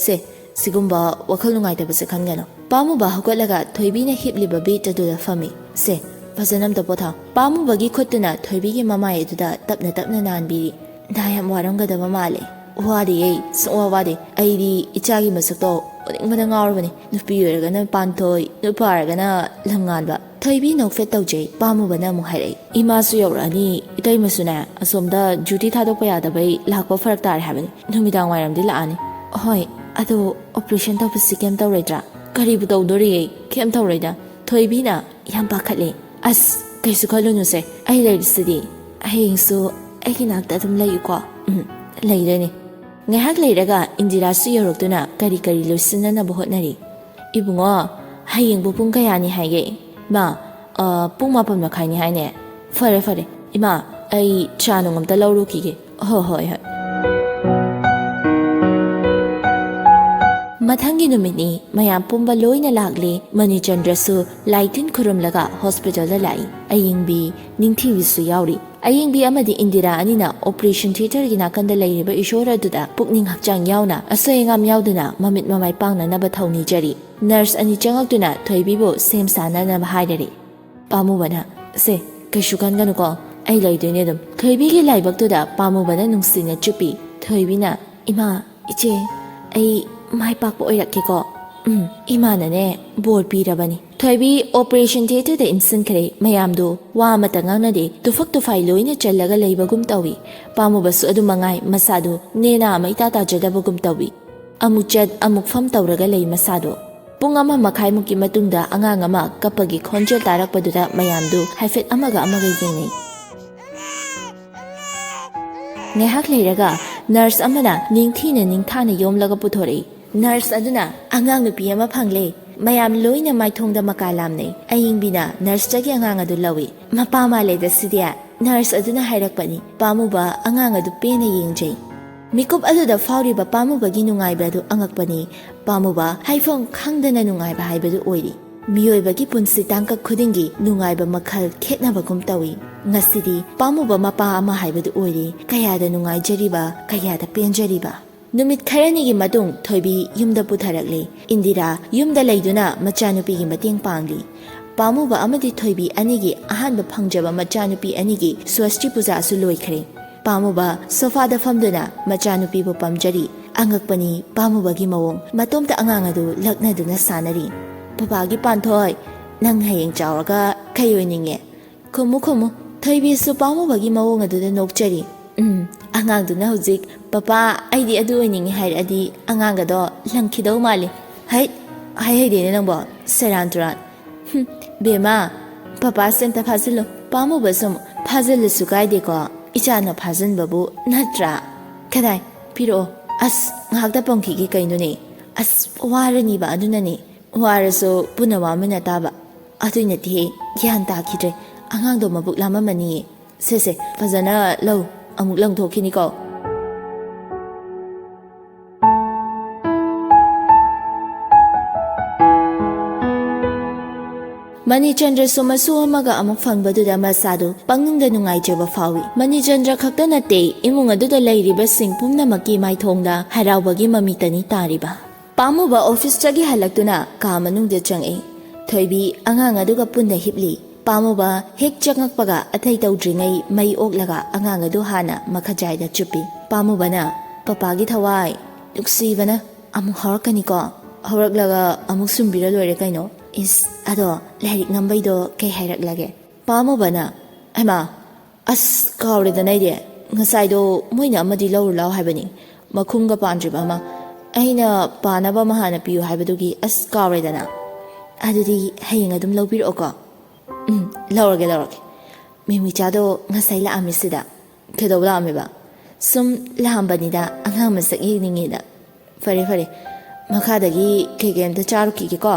ꯁꯦ, ꯁꯤꯒꯨꯝꯕ ꯋꯥꯈꯜ ꯅꯨꯡꯉꯥꯏꯇꯕꯁꯦ ꯈꯟꯒꯅꯨ꯫" ꯄꯥꯝꯃꯨꯕ ꯍꯧꯒꯠꯂꯒ ꯊꯣꯏꯕꯤꯅ ꯍꯤꯞꯂꯤꯕ ꯕꯦꯗ ꯑꯗꯨꯗ ꯐꯝꯃꯤ꯫ "ꯁꯦ, ꯐꯖꯅ ꯑꯝꯇ ꯄꯣꯊꯥꯎ꯫" ꯄꯥꯝꯃꯨꯕꯒꯤ ꯈꯨꯠꯇꯨꯅ ꯊꯣꯏꯕꯤꯒꯤ ꯃꯃꯥꯏ ꯑꯗꯨꯗ ꯇꯞꯅ ꯇꯞꯅ ꯅꯥꯟꯕꯤꯔꯤ꯫ "ꯗꯥ ꯌꯥꯝ ꯋꯥꯔꯝꯒꯗꯕ ꯃꯥꯜꯂꯦ꯫" "ꯋꯥꯗꯦ, ꯑꯩ ꯁꯨꯡꯋꯥ ꯋꯥꯗꯦ꯫ ꯑꯩꯗꯤ ꯏꯆꯥꯒꯤ ꯃꯁꯛꯇꯣ ꯎꯅꯤꯡꯕꯅ ꯉꯥꯎꯔꯕꯅꯤ꯫ ꯅꯨꯄꯤ ꯑꯣꯏꯔꯒꯅ ꯄꯥꯟꯊꯣꯏ, ꯅꯨꯄꯥ ꯑꯣꯏꯔꯒꯅ ꯂꯝꯉꯥꯟꯕ꯫" ꯊꯣꯏꯕꯤ ꯅꯣꯛꯐꯦꯠ ꯇꯧꯖꯩ꯫ ꯄꯥꯝꯃꯨꯕꯅ ꯑꯃꯨꯛ ꯍꯥꯏꯔꯛꯏ, "ꯏꯃꯥꯁꯨ ꯌꯧꯔꯛꯑꯅꯤ, ꯏꯇꯩꯃꯁꯨꯅꯦ꯫ ꯑꯁꯣꯝꯗ ꯗ꯭ꯌꯨꯇꯤ ꯊꯥꯗꯣꯛꯄ ꯌꯥꯗꯕꯩ ꯂꯥꯛꯄ ꯐꯔꯛ ꯇꯥꯔꯦ ꯍꯥꯏꯕꯅꯤ꯫ ꯅꯨꯃꯤꯗꯥꯡ ꯋꯥꯏꯔꯝꯗꯤ ꯂꯥꯛꯑꯅꯤ꯫" "ꯍꯣꯏ, ꯑꯗꯣ ꯑꯣꯄꯔꯦꯁꯟ ꯇꯧꯕꯁꯤ ꯀꯩꯝ ꯇꯧꯔꯣꯏꯗ꯭ꯔꯥ?" "ꯀꯔꯤꯕꯨ ꯇꯧꯗꯣꯔꯤꯌꯦ? ꯀꯩꯝ ꯇꯧꯔꯣꯏꯗ꯫" ꯊꯣꯏꯕꯤꯅ ꯌꯥꯝ ꯄꯥꯈꯠꯂꯦ꯫ "ꯑꯁ, ꯀꯩꯁꯨ ꯈꯜꯂꯨꯅꯨꯁꯦ, ꯑꯩ ꯂꯩꯔꯤꯁꯤꯗꯤ꯫ ꯍꯌꯦꯡꯁꯨ ꯑꯩꯒꯤ ꯅꯥꯛꯇ ꯑꯗꯨꯝ ꯂꯩꯌꯨꯀꯣ꯫" "ꯎꯝ, ꯂꯩꯗꯣꯏꯅꯦ꯫" ꯉꯥꯏꯍꯥꯛ ꯂꯩꯔꯒ ꯏꯟꯗꯤꯔꯥꯁꯨ ꯌꯧꯔꯛꯇꯨꯅ ꯀꯔꯤ ꯀꯔꯤ ꯂꯣꯏꯁꯤꯟꯅꯅꯕ ꯍꯣꯠꯅꯔꯤ꯫ "ꯏꯕꯨꯡꯉꯣ, ꯍꯌꯦꯡꯕꯨ ꯄꯨꯡ ꯀꯌꯥꯅꯤ ꯍꯥꯏꯒꯦ?" "ꯃꯥ, ꯑ, ꯄꯨꯡ ꯃꯥꯄꯟ ꯃꯈꯥꯏꯅꯤ ꯍꯥꯏꯅꯦ꯫" "ꯐꯔꯦ, ꯐꯔꯦ꯫ ꯏꯃꯥ, ꯑꯩ ꯆꯥ ꯅꯨꯡ ꯑꯝꯇ ꯂꯧꯔꯨꯈꯤꯒꯦ꯫" "ꯍꯣ, ꯍꯣꯏ, ꯍꯣꯏ꯫" ꯃꯊꯪꯒꯤ ꯅꯨꯃꯤꯠꯅꯤ꯫ ꯃꯌꯥꯝ ꯄꯨꯝꯕ ꯂꯣꯏꯅ ꯂꯥꯛꯂꯦ꯫ ꯃꯅꯤꯆꯟꯗ꯭ꯔꯁꯨ ꯂꯥꯏ ꯇꯤꯟ ꯈꯨꯔꯨꯝꯂꯒ ꯍꯣꯁꯄꯤꯇꯥꯜꯗ ꯂꯥꯛꯏ꯫ ꯑꯌꯦꯡꯕꯤ, ꯅꯤꯡꯊꯤꯕꯤꯁꯨ ꯌꯥꯎꯔꯤ꯫ ꯑꯌꯦꯡꯕꯤ ꯑꯃꯗꯤ ꯏꯟꯗꯤꯔꯥ ꯑꯅꯤꯅ ꯑꯣꯄꯔꯦꯁꯟ ꯊꯤꯌꯦꯇꯔꯒꯤ ꯅꯥꯀꯟꯗ ꯂꯩꯔꯤꯕ ꯏꯁꯣꯔ ꯑꯗꯨꯗ ꯄꯨꯛꯅꯤꯡ ꯍꯛꯆꯥꯡ ꯌꯥꯎꯅ ꯑꯁꯣꯏ ꯑꯉꯥꯝ ꯌꯥꯎꯗꯅ ꯃꯃꯤꯠ ꯃꯃꯥꯏ ꯄꯥꯡꯅꯅꯕ ꯊꯧꯅꯤꯖꯔꯤ꯫ ꯅꯔꯁ ꯑꯅꯤ ꯆꯪꯉꯛꯇꯨꯅ ꯊꯣꯏꯕꯤꯕꯨ ꯁꯦꯝ ꯁꯥꯅꯅꯕ ꯍꯥꯏꯔꯔꯤ꯫ ꯄꯥꯝꯃꯨꯕꯅ, "ꯁꯦ, ꯀꯩꯁꯨ ꯈꯟꯒꯅꯨꯀꯣ, ꯑꯩ ꯂꯩꯗꯣꯏꯅꯦ ꯑꯗꯨꯝ꯫" ꯊꯣꯏꯕꯤꯒꯤ ꯂꯥꯏꯕꯛꯇꯨꯗ ꯄꯥꯝꯃꯨꯕꯅ ꯅꯨꯡꯁꯤꯅ ꯆꯨꯞꯄꯤ꯫ ꯊꯣꯏꯕꯤꯅ, "ꯏꯃꯥ, ꯏꯆꯦ, ꯑꯩ ꯃꯥꯏ ꯄꯥꯛꯄ ꯑꯣꯏꯔꯛꯀꯦꯀꯣ꯫" "ꯎꯝ, ꯏꯃꯥꯅꯅꯦ ꯕꯣꯔ ꯄꯤꯔꯕꯅꯤ꯫" ꯊꯣꯏꯕꯤ ꯑꯣꯄꯔꯦꯁꯟ ꯊꯤꯌꯦꯇꯔꯗ ꯏꯟꯁꯤꯟꯈ꯭ꯔꯦ꯫ ꯃꯌꯥꯝꯗꯨ ꯋꯥ ꯑꯃꯇ ꯉꯥꯡꯅꯗꯦ꯫ ꯇꯨꯐꯛ ꯇꯨꯐꯥꯏ ꯂꯣꯏꯅ ꯆꯜꯂꯒ ꯂꯩꯕꯒꯨꯝ ꯇꯧꯏ꯫ ꯄꯥꯝꯃꯨꯕꯁꯨ ꯑꯗꯨ ꯃꯉꯥꯏ, ꯃꯁꯥꯗꯨ ꯅꯦꯅꯥ ꯑꯃ ꯏꯇꯥ ꯇꯥꯖꯗꯕꯒꯨꯝ ꯇꯧꯏ꯫ ꯑꯃꯨꯛ ꯆꯠ, ꯑꯃꯨꯛ ꯐꯝ ꯇꯧꯔꯒ ꯂꯩ ꯃꯁꯥꯗꯣ꯫ ꯄꯨꯡ ꯑꯃ ꯃꯈꯥꯏꯃꯨꯛꯀꯤ ꯃꯇꯨꯡꯗ ꯑꯉꯥꯡ ꯑꯃ ꯀꯞꯄꯒꯤ ꯈꯣꯟꯖꯦꯜ ꯇꯥꯔꯛꯄꯗꯨꯗ ꯃꯌꯥꯝꯗꯨ ꯍꯥꯏꯐꯦꯠ ꯑꯃꯒ ꯑꯃꯒ ꯌꯦꯡꯅꯩ꯫ ꯉꯥꯏꯍꯥꯛ ꯂꯩꯔꯒ ꯅꯔꯁ ꯑꯃꯅ ꯅꯤꯡꯊꯤꯅ ꯅꯤꯡꯊꯥꯅ ꯌꯣꯝꯂꯒ ꯄꯨꯊꯣꯔꯛꯏ꯫ ꯅꯔꯁ ꯑꯗꯨꯅ, "ꯑꯉꯥꯡ ꯅꯨꯄꯤ ꯑꯃ ꯐꯪꯂꯦ꯫" ꯃꯌꯥꯝ ꯂꯣꯏꯅ ꯃꯥꯏꯊꯣꯡꯗ ꯃꯀꯥ ꯂꯥꯝꯅꯩ꯫ ꯑꯌꯤꯡꯕꯤꯅ ꯅꯔꯁꯇꯒꯤ ꯑꯉꯥꯡ ꯑꯗꯨ ꯂꯧꯏ꯫ "ꯃꯄꯥ ꯃꯥꯜꯂꯦꯗ ꯁꯤꯗꯤ꯫" ꯅꯔꯁ ꯑꯗꯨꯅ ꯍꯥꯏꯔꯛꯄꯅꯤ꯫ ꯄꯥꯝꯃꯨꯕ ꯑꯉꯥꯡ ꯑꯗꯨ ꯄꯦꯟꯅ ꯌꯦꯡꯖꯩ꯫ ꯃꯤꯀꯨꯞ ꯑꯗꯨꯗ ꯐꯥꯎꯔꯤꯕ ꯄꯥꯝꯃꯨꯕꯒꯤ ꯅꯨꯡꯉꯥꯏꯕ ꯑꯗꯨ ꯑꯉꯛꯄꯅꯤ꯫ ꯄꯥꯝꯃꯨꯕ ꯍꯥꯏꯐꯝ ꯈꯪꯗꯅ ꯅꯨꯡꯉꯥꯏꯕ ꯍꯥꯏꯕꯗꯨ ꯑꯣꯏꯔꯤ꯫ ꯃꯤꯑꯣꯏꯕꯒꯤ ꯄꯨꯟꯁꯤ ꯇꯥꯡꯀꯛ ꯈꯨꯗꯤꯡꯒꯤ ꯅꯨꯡꯉꯥꯏꯕ ꯃꯈꯜ ꯈꯦꯠꯅꯕꯒꯨꯝ ꯇꯧꯏ꯫ ꯉꯁꯤꯗꯤ ꯄꯥꯝꯃꯨꯕ ꯃꯄꯥ ꯑꯃ ꯍꯥꯏꯕꯗꯨ ꯑꯣꯏꯔꯦ꯫ ꯀꯌꯥꯗ ꯅꯨꯡꯉꯥꯏꯖꯔꯤꯕ, ꯀꯌꯥꯗ ꯄꯦꯟꯖꯔꯤꯕ꯫ ꯅꯨꯃꯤꯠ ꯈꯔꯅꯤꯒꯤ ꯃꯇꯨꯡ ꯊꯣꯏꯕꯤ ꯌꯨꯝꯗ ꯄꯨꯊꯔꯛꯂꯦ꯫ ꯏꯟꯗꯤꯔꯥ ꯌꯨꯝꯗ ꯂꯩꯗꯨꯅ ꯃꯆꯥꯅꯨꯄꯤꯒꯤ ꯃꯇꯦꯡ ꯄꯥꯡꯂꯤ꯫ ꯄꯥꯝꯃꯨꯕ ꯑꯃꯗꯤ ꯊꯣꯏꯕꯤ ꯑꯅꯤꯒꯤ ꯑꯍꯥꯟꯕ ꯐꯪꯖꯕ ꯃꯆꯥꯅꯨꯄꯤ ꯑꯅꯤꯒꯤ ꯁ꯭ꯋꯁꯇꯤ ꯄꯨꯖꯥꯁꯨ ꯂꯣꯏꯈ꯭ꯔꯦ꯫ ꯄꯥꯝꯃꯨꯕ ꯁꯣꯐꯥꯗ ꯐꯝꯗꯨꯅ ꯃꯆꯥꯅꯨꯄꯤꯕꯨ ꯄꯝꯖꯔꯤ꯫ ꯑꯉꯛꯄꯅꯤ ꯄꯥꯝꯃꯨꯕꯒꯤ ꯃꯑꯣꯡ꯫ ꯃꯇꯣꯝꯇ ꯑꯉꯥꯡ ꯑꯗꯨ ꯂꯛꯅꯗꯨꯅ ꯁꯥꯟꯅꯔꯤ꯫ "ꯕꯕꯥꯒꯤ ꯄꯥꯟꯊꯣꯏ, ꯅꯪ ꯍꯌꯦꯡ ꯆꯥꯎꯔꯒ ꯀꯩ ꯑꯣꯏꯅꯤꯡꯉꯦ?" ꯈꯨꯝꯃꯨ ꯈꯨꯝꯃꯨ꯫ ꯊꯣꯏꯕꯤꯁꯨ ꯄꯥꯝꯃꯨꯕꯒꯤ ꯃꯑꯣꯡ ꯑꯗꯨꯗ ꯅꯣꯛꯆꯔꯤ꯫ ꯎꯝ, ꯑꯉꯥꯡꯗꯨꯅ ꯍꯧꯖꯤꯛ "ꯄꯄꯥ, ꯑꯩꯗꯤ ꯑꯗꯨ ꯑꯣꯏꯅꯤꯡꯉꯤ" ꯍꯥꯏꯔꯛꯑꯗꯤ ꯑꯉꯥꯡꯒꯗꯣ ꯂꯪꯈꯤꯗꯧ ꯃꯥꯜꯂꯤ꯫ ꯍꯩꯠ, ꯍꯥꯏꯍꯩꯗꯦꯅꯦ ꯅꯪꯕꯣ, ꯁꯦꯔꯥꯟ ꯇꯨꯔꯥꯟ꯫ ꯍꯨꯝ, ꯕꯦꯝꯃ, ꯄꯄꯥꯁꯦ ꯑꯝꯇ ꯐꯥꯖꯤꯜꯂꯨ꯫ ꯄꯥꯝꯃꯨꯕ ꯁꯨꯝ ꯐꯥꯖꯤꯜꯂꯁꯨ ꯀꯥꯏꯗꯦꯀꯣ꯫ ꯏꯆꯥꯅ ꯐꯥꯖꯤꯟꯕꯕꯨ ꯅꯠꯇ꯭ꯔꯥ? ꯀꯗꯥꯏ, ꯄꯤꯔꯛꯑꯣ꯫ ꯑꯁ, ꯉꯥꯏꯍꯥꯛꯇ ꯄꯝꯈꯤꯒꯦ ꯀꯩꯅꯣꯅꯦ꯫ ꯑꯁ, ꯋꯥꯔꯅꯤꯕ ꯑꯗꯨꯅꯅꯦ꯫ ꯋꯥꯔꯁꯨ ꯄꯨꯟꯅ ꯋꯥꯃꯤꯟꯅ ꯇꯥꯕ꯫ ꯑꯗꯨꯏ ꯅꯠꯇꯦꯍꯦ, ꯒ꯭ꯌꯥꯟ ꯇꯥꯈꯤꯗ꯭ꯔꯦ꯫ ꯑꯉꯥꯡꯗꯣ ꯃꯕꯨꯛ ꯂꯥꯝꯃꯝꯃꯅꯤꯌꯦ꯫ ꯁꯦ ꯁꯦ, ꯐꯖꯅ ꯂꯧ, ꯑꯃꯨꯛ ꯂꯪꯊꯣꯛꯈꯤꯅꯤꯀꯣ꯫ ꯃꯅꯤꯆꯟꯗ꯭ꯔꯁꯨ ꯃꯁꯨ ꯑꯃꯒ ꯑꯃꯨꯛ ꯐꯪꯕꯗꯨꯗ ꯃꯁꯥꯗꯨ ꯄꯪꯅꯨꯡꯗ ꯅꯨꯡꯉꯥꯏꯖꯕ ꯐꯥꯎꯏ꯫ ꯃꯅꯤꯆꯟꯗ꯭ꯔ ꯈꯛꯇ ꯅꯠꯇꯦ, ꯏꯃꯨꯡ ꯑꯗꯨꯗ ꯂꯩꯔꯤꯕꯁꯤꯡ ꯄꯨꯝꯅꯃꯛꯀꯤ ꯃꯥꯏꯊꯣꯡꯗ ꯍꯔꯥꯎꯕꯒꯤ ꯃꯃꯤꯇꯅꯤ ꯇꯥꯔꯤꯕ꯫ ꯄꯥꯝꯃꯨꯕ ꯑꯣꯐꯤꯁꯇꯒꯤ ꯍꯜꯂꯛꯇꯨꯅ ꯀꯥ ꯃꯅꯨꯡꯗ ꯆꯪꯉꯛꯏ꯫ ꯊꯣꯏꯕꯤ ꯑꯉꯥꯡ ꯑꯗꯨꯒ ꯄꯨꯟꯅ ꯍꯤꯞꯂꯤ꯫ ꯄꯥꯝꯃꯨꯕ ꯍꯦꯛ ꯆꯪꯉꯛꯄꯒ ꯑꯇꯩ ꯇꯧꯗ꯭ꯔꯤꯉꯩ ꯃꯩ ꯑꯣꯛꯂꯒ ꯑꯉꯥꯡ ꯑꯗꯨ ꯍꯥꯟꯅ ꯃꯈꯖꯥꯏꯗ ꯆꯨꯞꯄꯤ꯫ ꯄꯥꯝꯃꯨꯕꯅ, "ꯄꯄꯥꯒꯤ ꯊꯋꯥꯏ, ꯅꯨꯡꯁꯤꯕꯅ, ꯑꯃꯨꯛ ꯍꯧꯔꯛꯀꯅꯤꯀꯣ? ꯍꯧꯔꯛꯂꯒ ꯑꯃꯨꯛ ꯁꯨꯝꯕꯤꯔ ꯂꯣꯏꯔꯦ ꯀꯩꯅꯣ꯫ ꯏꯁ, ꯑꯗꯣ ꯂꯥꯏꯔꯤꯛ ꯅꯝꯕꯩꯗꯣ ꯀꯩ ꯍꯥꯏꯔꯛꯂꯒꯦ?" ꯄꯥꯝꯃꯨꯕꯅ, "ꯍꯩꯃꯥ, ꯑꯁ, ꯀꯥꯎꯔꯦꯗꯅ ꯑꯩꯗꯤ꯫ ꯉꯁꯥꯏꯗꯣ ꯃꯣꯏꯅ ꯑꯃꯗꯤ ꯂꯧꯔꯨ ꯂꯥꯎ ꯍꯥꯏꯕꯅꯤ, ꯃꯈꯨꯝꯒ ꯄꯥꯟꯗ꯭ꯔꯤꯕ ꯑꯃ꯫ ꯑꯩꯅ ꯄꯥꯅꯕ ꯑꯃ ꯍꯥꯟꯅ ꯄꯤꯌꯨ ꯍꯥꯏꯕꯗꯨꯒꯤ, ꯑꯁ, ꯀꯥꯎꯔꯦꯗꯅ꯫ ꯑꯗꯨꯗꯤ ꯍꯌꯦꯡ ꯑꯗꯨꯝ ꯂꯧꯕꯤꯔꯛꯑꯣꯀꯣ?" "ꯎꯝ, ꯂꯧꯔꯒꯦ, ꯂꯧꯔꯒꯦ꯫ ꯃꯤꯃꯤꯆꯥꯗꯣ ꯉꯁꯥꯏ ꯂꯥꯛꯑꯝꯃꯤ ꯁꯤꯗ꯫" "ꯀꯩꯗꯧꯕ ꯂꯥꯛꯑꯝꯃꯤꯕ?" "ꯁꯨꯝ ꯂꯥꯛꯑꯝꯕꯅꯤꯗ, ꯑꯉꯥꯡ ꯃꯁꯛ ꯌꯦꯡꯅꯤꯡꯉꯦꯅ꯫" "ꯐꯔꯦ, ꯐꯔꯦ꯫ ꯃꯈꯥꯗꯒꯤ ꯀꯩꯀꯩ ꯑꯝꯇ ꯆꯥꯔꯨꯈꯤꯒꯦꯀꯣ꯫"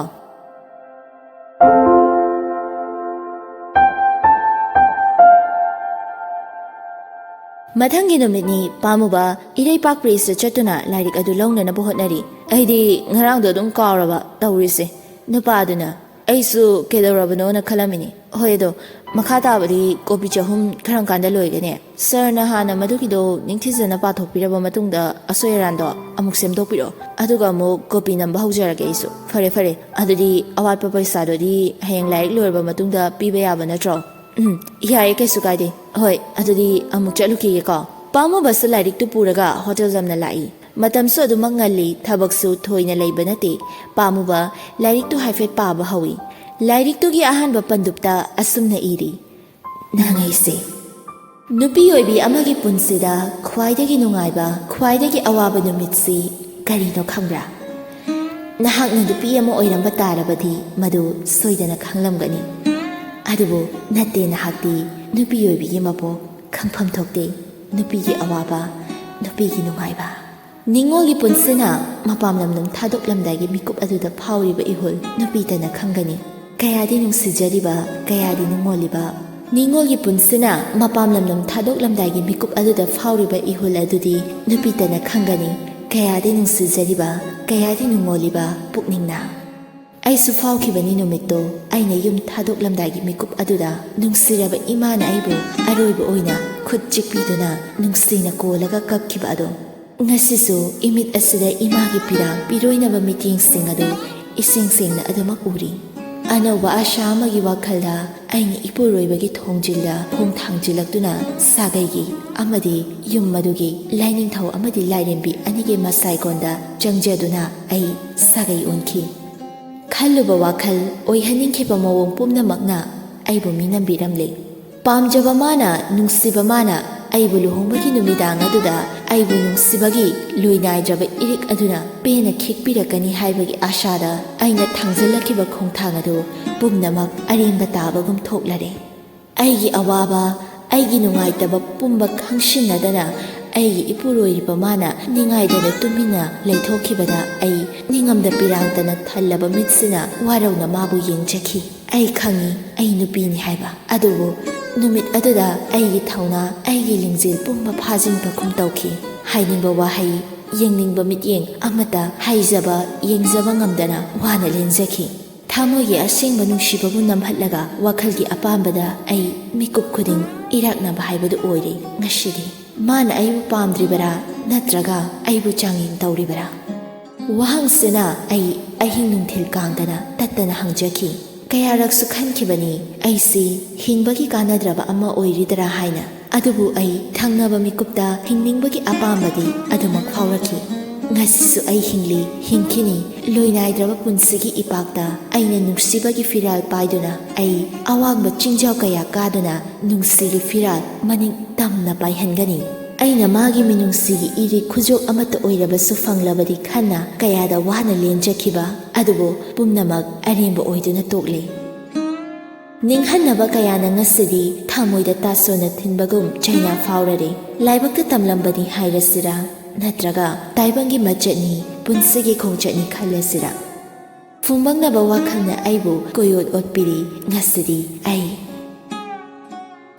ꯃꯊꯪꯒꯤ ꯅꯨꯃꯤꯠꯅꯤ꯫ ꯄꯥꯝꯃꯨꯕ ꯏꯔꯩꯄꯥꯛ ꯄ꯭ꯔꯦꯁꯇ ꯆꯠꯇꯨꯅ ꯂꯥꯏꯔꯤꯛ ꯑꯗꯨ ꯂꯧꯅꯅꯕ ꯍꯣꯠꯅꯔꯤ꯫ ꯑꯩꯗꯤ ꯉꯔꯥꯡꯗꯣ ꯑꯗꯨꯝ ꯀꯥꯎꯔꯕ ꯇꯧꯔꯤꯁꯦ꯫ ꯅꯨꯄꯥꯗꯨꯅ, "ꯑꯩꯁꯨ ꯀꯩꯗꯧꯔꯕꯅꯣꯅ ꯈꯜꯂꯝꯃꯤꯅꯤ꯫ ꯍꯣꯏ, ꯑꯗꯣ ꯃꯈꯥ ꯇꯥꯕꯗꯤ ꯀꯣꯄꯤ ꯆꯍꯨꯝ ꯀꯔꯝ ꯀꯥꯟꯗ ꯂꯣꯏꯒꯅꯤ? ꯁꯥꯔꯅ ꯍꯥꯟꯅ ꯃꯗꯨꯒꯤꯗꯣ ꯅꯤꯡꯊꯤꯖꯅ ꯄꯥꯊꯣꯛꯄꯤꯔꯕ ꯃꯇꯨꯡꯗ ꯑꯁꯣꯏ ꯑꯔꯥꯟꯗꯣ ꯑꯃꯨꯛ ꯁꯦꯝꯗꯣꯛꯄꯤꯔꯛꯑꯣ꯫ ꯑꯗꯨꯒ ꯑꯃꯨꯛ ꯀꯣꯄꯤ ꯅꯝꯕ ꯍꯧꯖꯔꯒꯦ ꯑꯩꯁꯨ꯫" "ꯐꯔꯦ, ꯐꯔꯦ꯫ ꯑꯗꯨꯗꯤ ꯑꯋꯥꯠꯄ ꯄꯩꯁꯥꯗꯨꯗꯤ ꯍꯌꯦꯡ ꯂꯥꯏꯔꯤꯛ ꯂꯣꯏꯔꯕ ꯃꯇꯨꯡꯗ ꯄꯤꯕ ꯌꯥꯕ ꯅꯠꯇ꯭ꯔꯣ?" "ꯎꯝ, ꯌꯥꯏꯌꯦ, ꯀꯩꯁꯨ ꯀꯥꯏꯗꯦ꯫ ꯍꯣꯏ, ꯑꯗꯨꯗꯤ ꯑꯃꯨꯛ ꯆꯠꯂꯨꯈꯤꯒꯦꯀꯣ꯫" ꯄꯥꯝꯃꯨꯕꯁꯨ ꯂꯥꯏꯔꯤꯛꯇꯨ ꯄꯨꯔꯒ ꯍꯣꯇꯦꯜ ꯂꯝꯅ ꯂꯥꯛꯏ꯫ ꯃꯇꯝꯁꯨ ꯑꯗꯨꯃꯛ ꯉꯜꯂꯤ, ꯊꯕꯛꯁꯨ ꯊꯣꯏꯅ ꯂꯩꯕ ꯅꯠꯇꯦ꯫ ꯄꯥꯝꯃꯨꯕ ꯂꯥꯏꯔꯤꯛꯇꯨ ꯍꯥꯏꯐꯦꯠ ꯄꯥꯕ ꯍꯧꯏ꯫ ꯂꯥꯏꯔꯤꯛꯇꯨꯒꯤ ꯑꯍꯥꯟꯕ ꯄꯟꯗꯨꯞꯇ ꯑꯁꯨꯝꯅ ꯏꯔꯤ, "ꯅꯪ ꯑꯩꯁꯦ ꯅꯨꯄꯤ ꯑꯣꯏꯕꯤ ꯑꯃꯒꯤ ꯄꯨꯟꯁꯤꯗ ꯈ꯭ꯋꯥꯏꯗꯒꯤ ꯅꯨꯡꯉꯥꯏꯕ, ꯈ꯭ꯋꯥꯏꯗꯒꯤ ꯑꯋꯥꯕ ꯅꯨꯃꯤꯠꯁꯤ ꯀꯔꯤꯅꯣ ꯈꯪꯕ꯭ꯔꯥ? ꯅꯍꯥꯛꯅ ꯅꯨꯄꯤ ꯑꯃ ꯑꯣꯏꯔꯝꯕ ꯇꯥꯔꯕꯗꯤ ꯃꯗꯨ ꯁꯣꯏꯗꯅ ꯈꯪꯂꯝꯒꯅꯤ꯫ ꯑꯗꯨꯕꯨ ꯅꯠꯇꯦ, ꯅꯍꯥꯛꯇꯤ ꯅꯨꯄꯤ ꯑꯣꯏꯕꯤꯒꯤ ꯃꯄꯣꯛ ꯈꯪꯐꯝ ꯊꯣꯛꯇꯦ꯫ ꯅꯨꯄꯤꯒꯤ ꯑꯋꯥꯕ, ꯅꯨꯄꯤꯒꯤ ꯅꯨꯡꯉꯥꯏꯕ꯫" ꯅꯤꯉꯣꯜꯒꯤ ꯄꯨꯟꯁꯤꯅ ꯃꯄꯥꯝ ꯂꯝꯗꯝ ꯊꯥꯗꯣꯛꯂꯝꯗꯥꯏꯒꯤ ꯃꯤꯀꯨꯞ ꯑꯗꯨꯗ ꯐꯥꯎꯔꯤꯕ ꯏꯍꯨꯜ ꯅꯨꯄꯤꯇꯅ ꯈꯪꯒꯅꯤ꯫ ꯀꯌꯥꯗꯤ ꯅꯨꯡꯁꯤꯖꯔꯤꯕ, ꯀꯌꯥꯗꯤ ꯅꯤꯡꯉꯣꯜꯂꯤꯕ꯫ ꯅꯤꯉꯣꯜꯒꯤ ꯄꯨꯟꯁꯤꯅ ꯃꯄꯥꯝ ꯂꯝꯗꯝ ꯊꯥꯗꯣꯛꯂꯝꯗꯥꯏꯒꯤ ꯃꯤꯀꯨꯞ ꯑꯗꯨꯗ ꯐꯥꯎꯔꯤꯕ ꯏꯍꯨꯜ ꯑꯗꯨꯗꯤ ꯅꯨꯄꯤꯇꯅ ꯈꯪꯒꯅꯤ꯫ ꯀꯌꯥꯗꯤ ꯅꯨꯡꯁꯤꯖꯔꯤꯕ, ꯀꯌꯥꯗꯤ ꯅꯤꯡꯉꯣꯜꯂꯤꯕ ꯄꯨꯛꯅꯤꯡꯅ꯫ ꯑꯩꯁꯨ ꯐꯥꯎꯈꯤꯕꯅꯤ ꯅꯨꯃꯤꯠꯇꯣ꯫ ꯑꯩꯅ ꯌꯨꯝ ꯊꯥꯗꯣꯛꯂꯝꯗꯥꯏꯒꯤ ꯃꯤꯀꯨꯞ ꯑꯗꯨꯗ ꯅꯨꯡꯁꯤꯔꯕ ꯏꯃꯥꯅ ꯑꯩꯕꯨ ꯑꯔꯣꯏꯕ ꯑꯣꯏꯅ ꯈꯨꯠ ꯆꯤꯛꯄꯤꯗꯨꯅ ꯅꯨꯡꯁꯤꯅ ꯀꯣꯜꯂꯒ ꯀꯞꯈꯤꯕ ꯑꯗꯣ꯫ ꯉꯁꯤꯁꯨ ꯏꯃꯤꯠ ꯑꯁꯤꯗ ꯏꯃꯥꯒꯤ ꯄꯤꯔꯥꯡ ꯄꯤꯔꯣꯏꯅꯕ ꯃꯤꯠꯌꯦꯡꯁꯤꯡ ꯑꯗꯨ ꯏꯁꯦꯡ ꯁꯦꯡꯅ ꯑꯗꯨꯃꯛ ꯎꯔꯤ꯫ ꯑꯅꯧꯕ ꯑꯥꯁꯥ ꯑꯃꯒꯤ ꯋꯥꯈꯜꯗ ꯑꯩꯅ ꯏꯄꯨꯔꯣꯏꯕꯒꯤ ꯊꯣꯡꯖꯤꯜꯗ ꯈꯣꯡ ꯊꯥꯡꯖꯤꯜꯂꯛꯇꯨꯅ ꯁꯥꯒꯩꯒꯤ ꯑꯃꯗꯤ ꯌꯨꯝ ꯑꯗꯨꯒꯤ ꯂꯥꯏꯅꯤꯡꯊꯧ ꯑꯃꯗꯤ ꯂꯥꯏꯔꯦꯝꯕꯤ ꯑꯅꯤꯒꯤ ꯃꯁꯥꯏꯀꯣꯟꯗ ꯆꯪꯖꯗꯨꯅ ꯑꯩ ꯁꯥꯒꯩ ꯑꯣꯟꯈꯤ꯫ ꯈꯜꯂꯨꯕ ꯋꯥꯈꯜ ꯑꯣꯏꯍꯟꯅꯤꯡꯈꯤꯕ ꯃꯑꯣꯡ ꯄꯨꯝꯅꯃꯛꯅ ꯑꯩꯕꯨ ꯃꯤꯅꯝꯕꯤꯔꯝꯂꯦ꯫ ꯄꯥꯝꯖꯕ ꯃꯥꯅ, ꯅꯨꯡꯁꯤꯕ ꯃꯥꯅ ꯑꯩꯕꯨ ꯂꯨꯍꯣꯡꯕꯒꯤ ꯅꯨꯃꯤꯗꯥꯡ ꯑꯗꯨꯗ ꯑꯩꯕꯨ ꯅꯨꯡꯁꯤꯕꯒꯤ ꯂꯣꯏꯅꯥꯏꯗ꯭ꯔꯕ ꯏꯔꯤꯛ ꯑꯗꯨꯅ ꯄꯦꯟꯅ ꯈꯤꯛꯄꯤꯔꯛꯀꯅꯤ ꯍꯥꯏꯕꯒꯤ ꯑꯥꯁꯥꯗ ꯑꯩꯅ ꯊꯥꯡꯖꯜꯂꯛꯈꯤꯕ ꯈꯣꯡꯊꯥꯡ ꯑꯗꯨ ꯄꯨꯝꯅꯃꯛ ꯑꯔꯦꯝꯕ ꯇꯥꯕꯒꯨꯝ ꯊꯣꯛꯂꯔꯦ꯫ ꯑꯩꯒꯤ ꯑꯋꯥꯕ, ꯑꯩꯒꯤ ꯅꯨꯡꯉꯥꯏꯇꯕ ꯄꯨꯝꯕ ꯈꯪꯁꯤꯟꯅꯗꯅ ꯑꯩꯒꯤ ꯏꯄꯨꯔꯣꯏꯔꯤꯕ ꯃꯥꯅ ꯅꯤꯡꯉꯥꯏꯗꯅ ꯇꯨꯃꯤꯟꯅ ꯂꯩꯊꯣꯛꯈꯤꯕꯗ ꯑꯩ ꯅꯤꯡꯉꯝꯗ ꯄꯤꯔꯥꯡꯇꯅ ꯊꯜꯂꯕ ꯃꯤꯠꯁꯤꯅ ꯋꯥꯔꯧꯅ ꯃꯥꯕꯨ ꯌꯦꯡꯖꯈꯤ꯫ ꯑꯩ ꯈꯪꯏ ꯑꯩ ꯅꯨꯄꯤꯅꯤ ꯍꯥꯏꯕ꯫ ꯑꯗꯨꯕꯨ ꯅꯨꯃꯤꯠ ꯑꯗꯨꯗ ꯑꯩꯒꯤ ꯊꯧꯅꯥ, ꯑꯩꯒꯤ ꯂꯤꯡꯖꯦꯜ ꯄꯨꯝꯕ ꯐꯥꯖꯤꯟꯕꯒꯨꯝ ꯇꯧꯈꯤ꯫ ꯍꯥꯏꯅꯤꯡꯕ ꯋꯥꯍꯩ, ꯌꯦꯡꯅꯤꯡꯕ ꯃꯤꯠꯌꯦꯡ ꯑꯃꯠꯇ ꯍꯥꯏꯖꯕ, ꯌꯦꯡꯖꯕ ꯉꯝꯗꯅ ꯋꯥꯅ ꯂꯦꯟꯖꯈꯤ꯫ ꯊꯃꯣꯏꯒꯤ ꯑꯁꯦꯡꯕ ꯅꯨꯡꯁꯤꯕꯕꯨ ꯅꯝꯍꯠꯂꯒ ꯋꯥꯈꯜꯒꯤ ꯑꯄꯥꯝꯕꯗ ꯑꯩ ꯃꯤꯀꯨꯞ ꯈꯨꯗꯤꯡ ꯏꯔꯥꯛꯅꯕ ꯍꯥꯏꯕꯗꯨ ꯑꯣꯏꯔꯦ ꯉꯁꯤꯗꯤ꯫ ꯃꯥꯅ ꯑꯩꯕꯨ ꯄꯥꯝꯗ꯭ꯔꯤꯕꯔꯥ ꯅꯠꯇ꯭ꯔꯒ ꯑꯩꯕꯨ ꯆꯥꯡꯌꯦꯡ ꯇꯧꯔꯤꯕꯔꯥ? ꯋꯥꯍꯪꯁꯤꯅ ꯑꯩ ꯑꯍꯤꯡ ꯅꯨꯡꯊꯤꯜ ꯀꯥꯡꯗꯅ ꯇꯠꯇꯅ ꯍꯪꯖꯈꯤ꯫ ꯀꯌꯥꯔꯛꯁꯨ ꯈꯟꯈꯤꯕꯅꯤ ꯑꯩꯁꯤ ꯍꯤꯡꯕꯒꯤ ꯀꯥꯟꯅꯗ꯭ꯔꯕ ꯑꯃ ꯑꯣꯏꯔꯤꯗꯔꯥ ꯍꯥꯏꯅ꯫ ꯑꯗꯨꯕꯨ ꯑꯩ ꯊꯪꯅꯕ ꯃꯤꯀꯨꯞꯇ ꯍꯤꯡꯅꯤꯡꯕꯒꯤ ꯑꯄꯥꯝꯕꯗꯤ ꯑꯗꯨꯃꯛ ꯐꯥꯎꯔꯛꯈꯤ꯫ ꯉꯁꯤꯁꯨ ꯑꯩ ꯍꯤꯡꯂꯤ, ꯍꯤꯡꯈꯤꯅꯤ꯫ ꯂꯣꯏꯅꯥꯏꯗ꯭ꯔꯕ ꯄꯨꯟꯁꯤꯒꯤ ꯏꯄꯥꯛꯇ ꯑꯩꯅ ꯅꯨꯡꯁꯤꯕꯒꯤ ꯐꯤꯔꯥꯜ ꯄꯥꯏꯗꯨꯅ, ꯑꯩ ꯑꯋꯥꯡꯕ ꯆꯤꯡꯖꯥꯎ ꯀꯌꯥ ꯀꯥꯗꯨꯅ ꯅꯨꯡꯁꯤꯒꯤ ꯐꯤꯔꯥꯜ ꯃꯅꯤꯡ ꯇꯝꯅ ꯄꯥꯏꯍꯟꯒꯅꯤ꯫ ꯑꯩꯅ ꯃꯥꯒꯤ ꯃꯤꯅꯨꯡꯁꯤꯒꯤ ꯏꯔꯤꯛ ꯈꯨꯖꯣꯞ ꯑꯃꯠꯇ ꯑꯣꯏꯔꯕꯁꯨ ꯐꯪꯂꯕꯗꯤ ꯈꯟꯅ ꯀꯌꯥꯗ ꯋꯥꯅ ꯂꯦꯟꯖꯈꯤꯕ ꯑꯗꯨꯕꯨ ꯄꯨꯝꯅꯃꯛ ꯑꯔꯦꯝꯕ ꯑꯣꯏꯗꯨꯅ ꯇꯣꯛꯂꯦ꯫ ꯅꯤꯡꯍꯟꯅꯕ ꯀꯌꯥꯅ ꯉꯁꯤꯗꯤ ꯊꯃꯣꯏꯗ ꯇꯥꯁꯣꯟꯅ ꯊꯤꯟꯕꯒꯨꯝ ꯆꯩꯅꯥ ꯐꯥꯎꯔꯔꯦ꯫ ꯂꯥꯏꯕꯛꯇ ꯇꯝꯂꯝꯕꯅꯤ ꯍꯥꯏꯔꯁꯤꯔꯥ, ꯅꯠꯇ꯭ꯔꯒ ꯇꯥꯏꯕꯪꯒꯤ ꯃꯆꯠꯅꯤ, ꯄꯨꯟꯁꯤꯒꯤ ꯈꯣꯡꯆꯠꯅꯤ ꯈꯜꯂꯁꯤꯔꯥ? ꯐꯨꯝꯕꯪꯅꯕ ꯋꯥꯈꯜꯅ ꯑꯩꯕꯨ ꯀꯣꯏꯑꯣꯠ ꯑꯣꯠꯄꯤꯔꯤ ꯉꯁꯤꯗꯤ ꯑꯩ꯫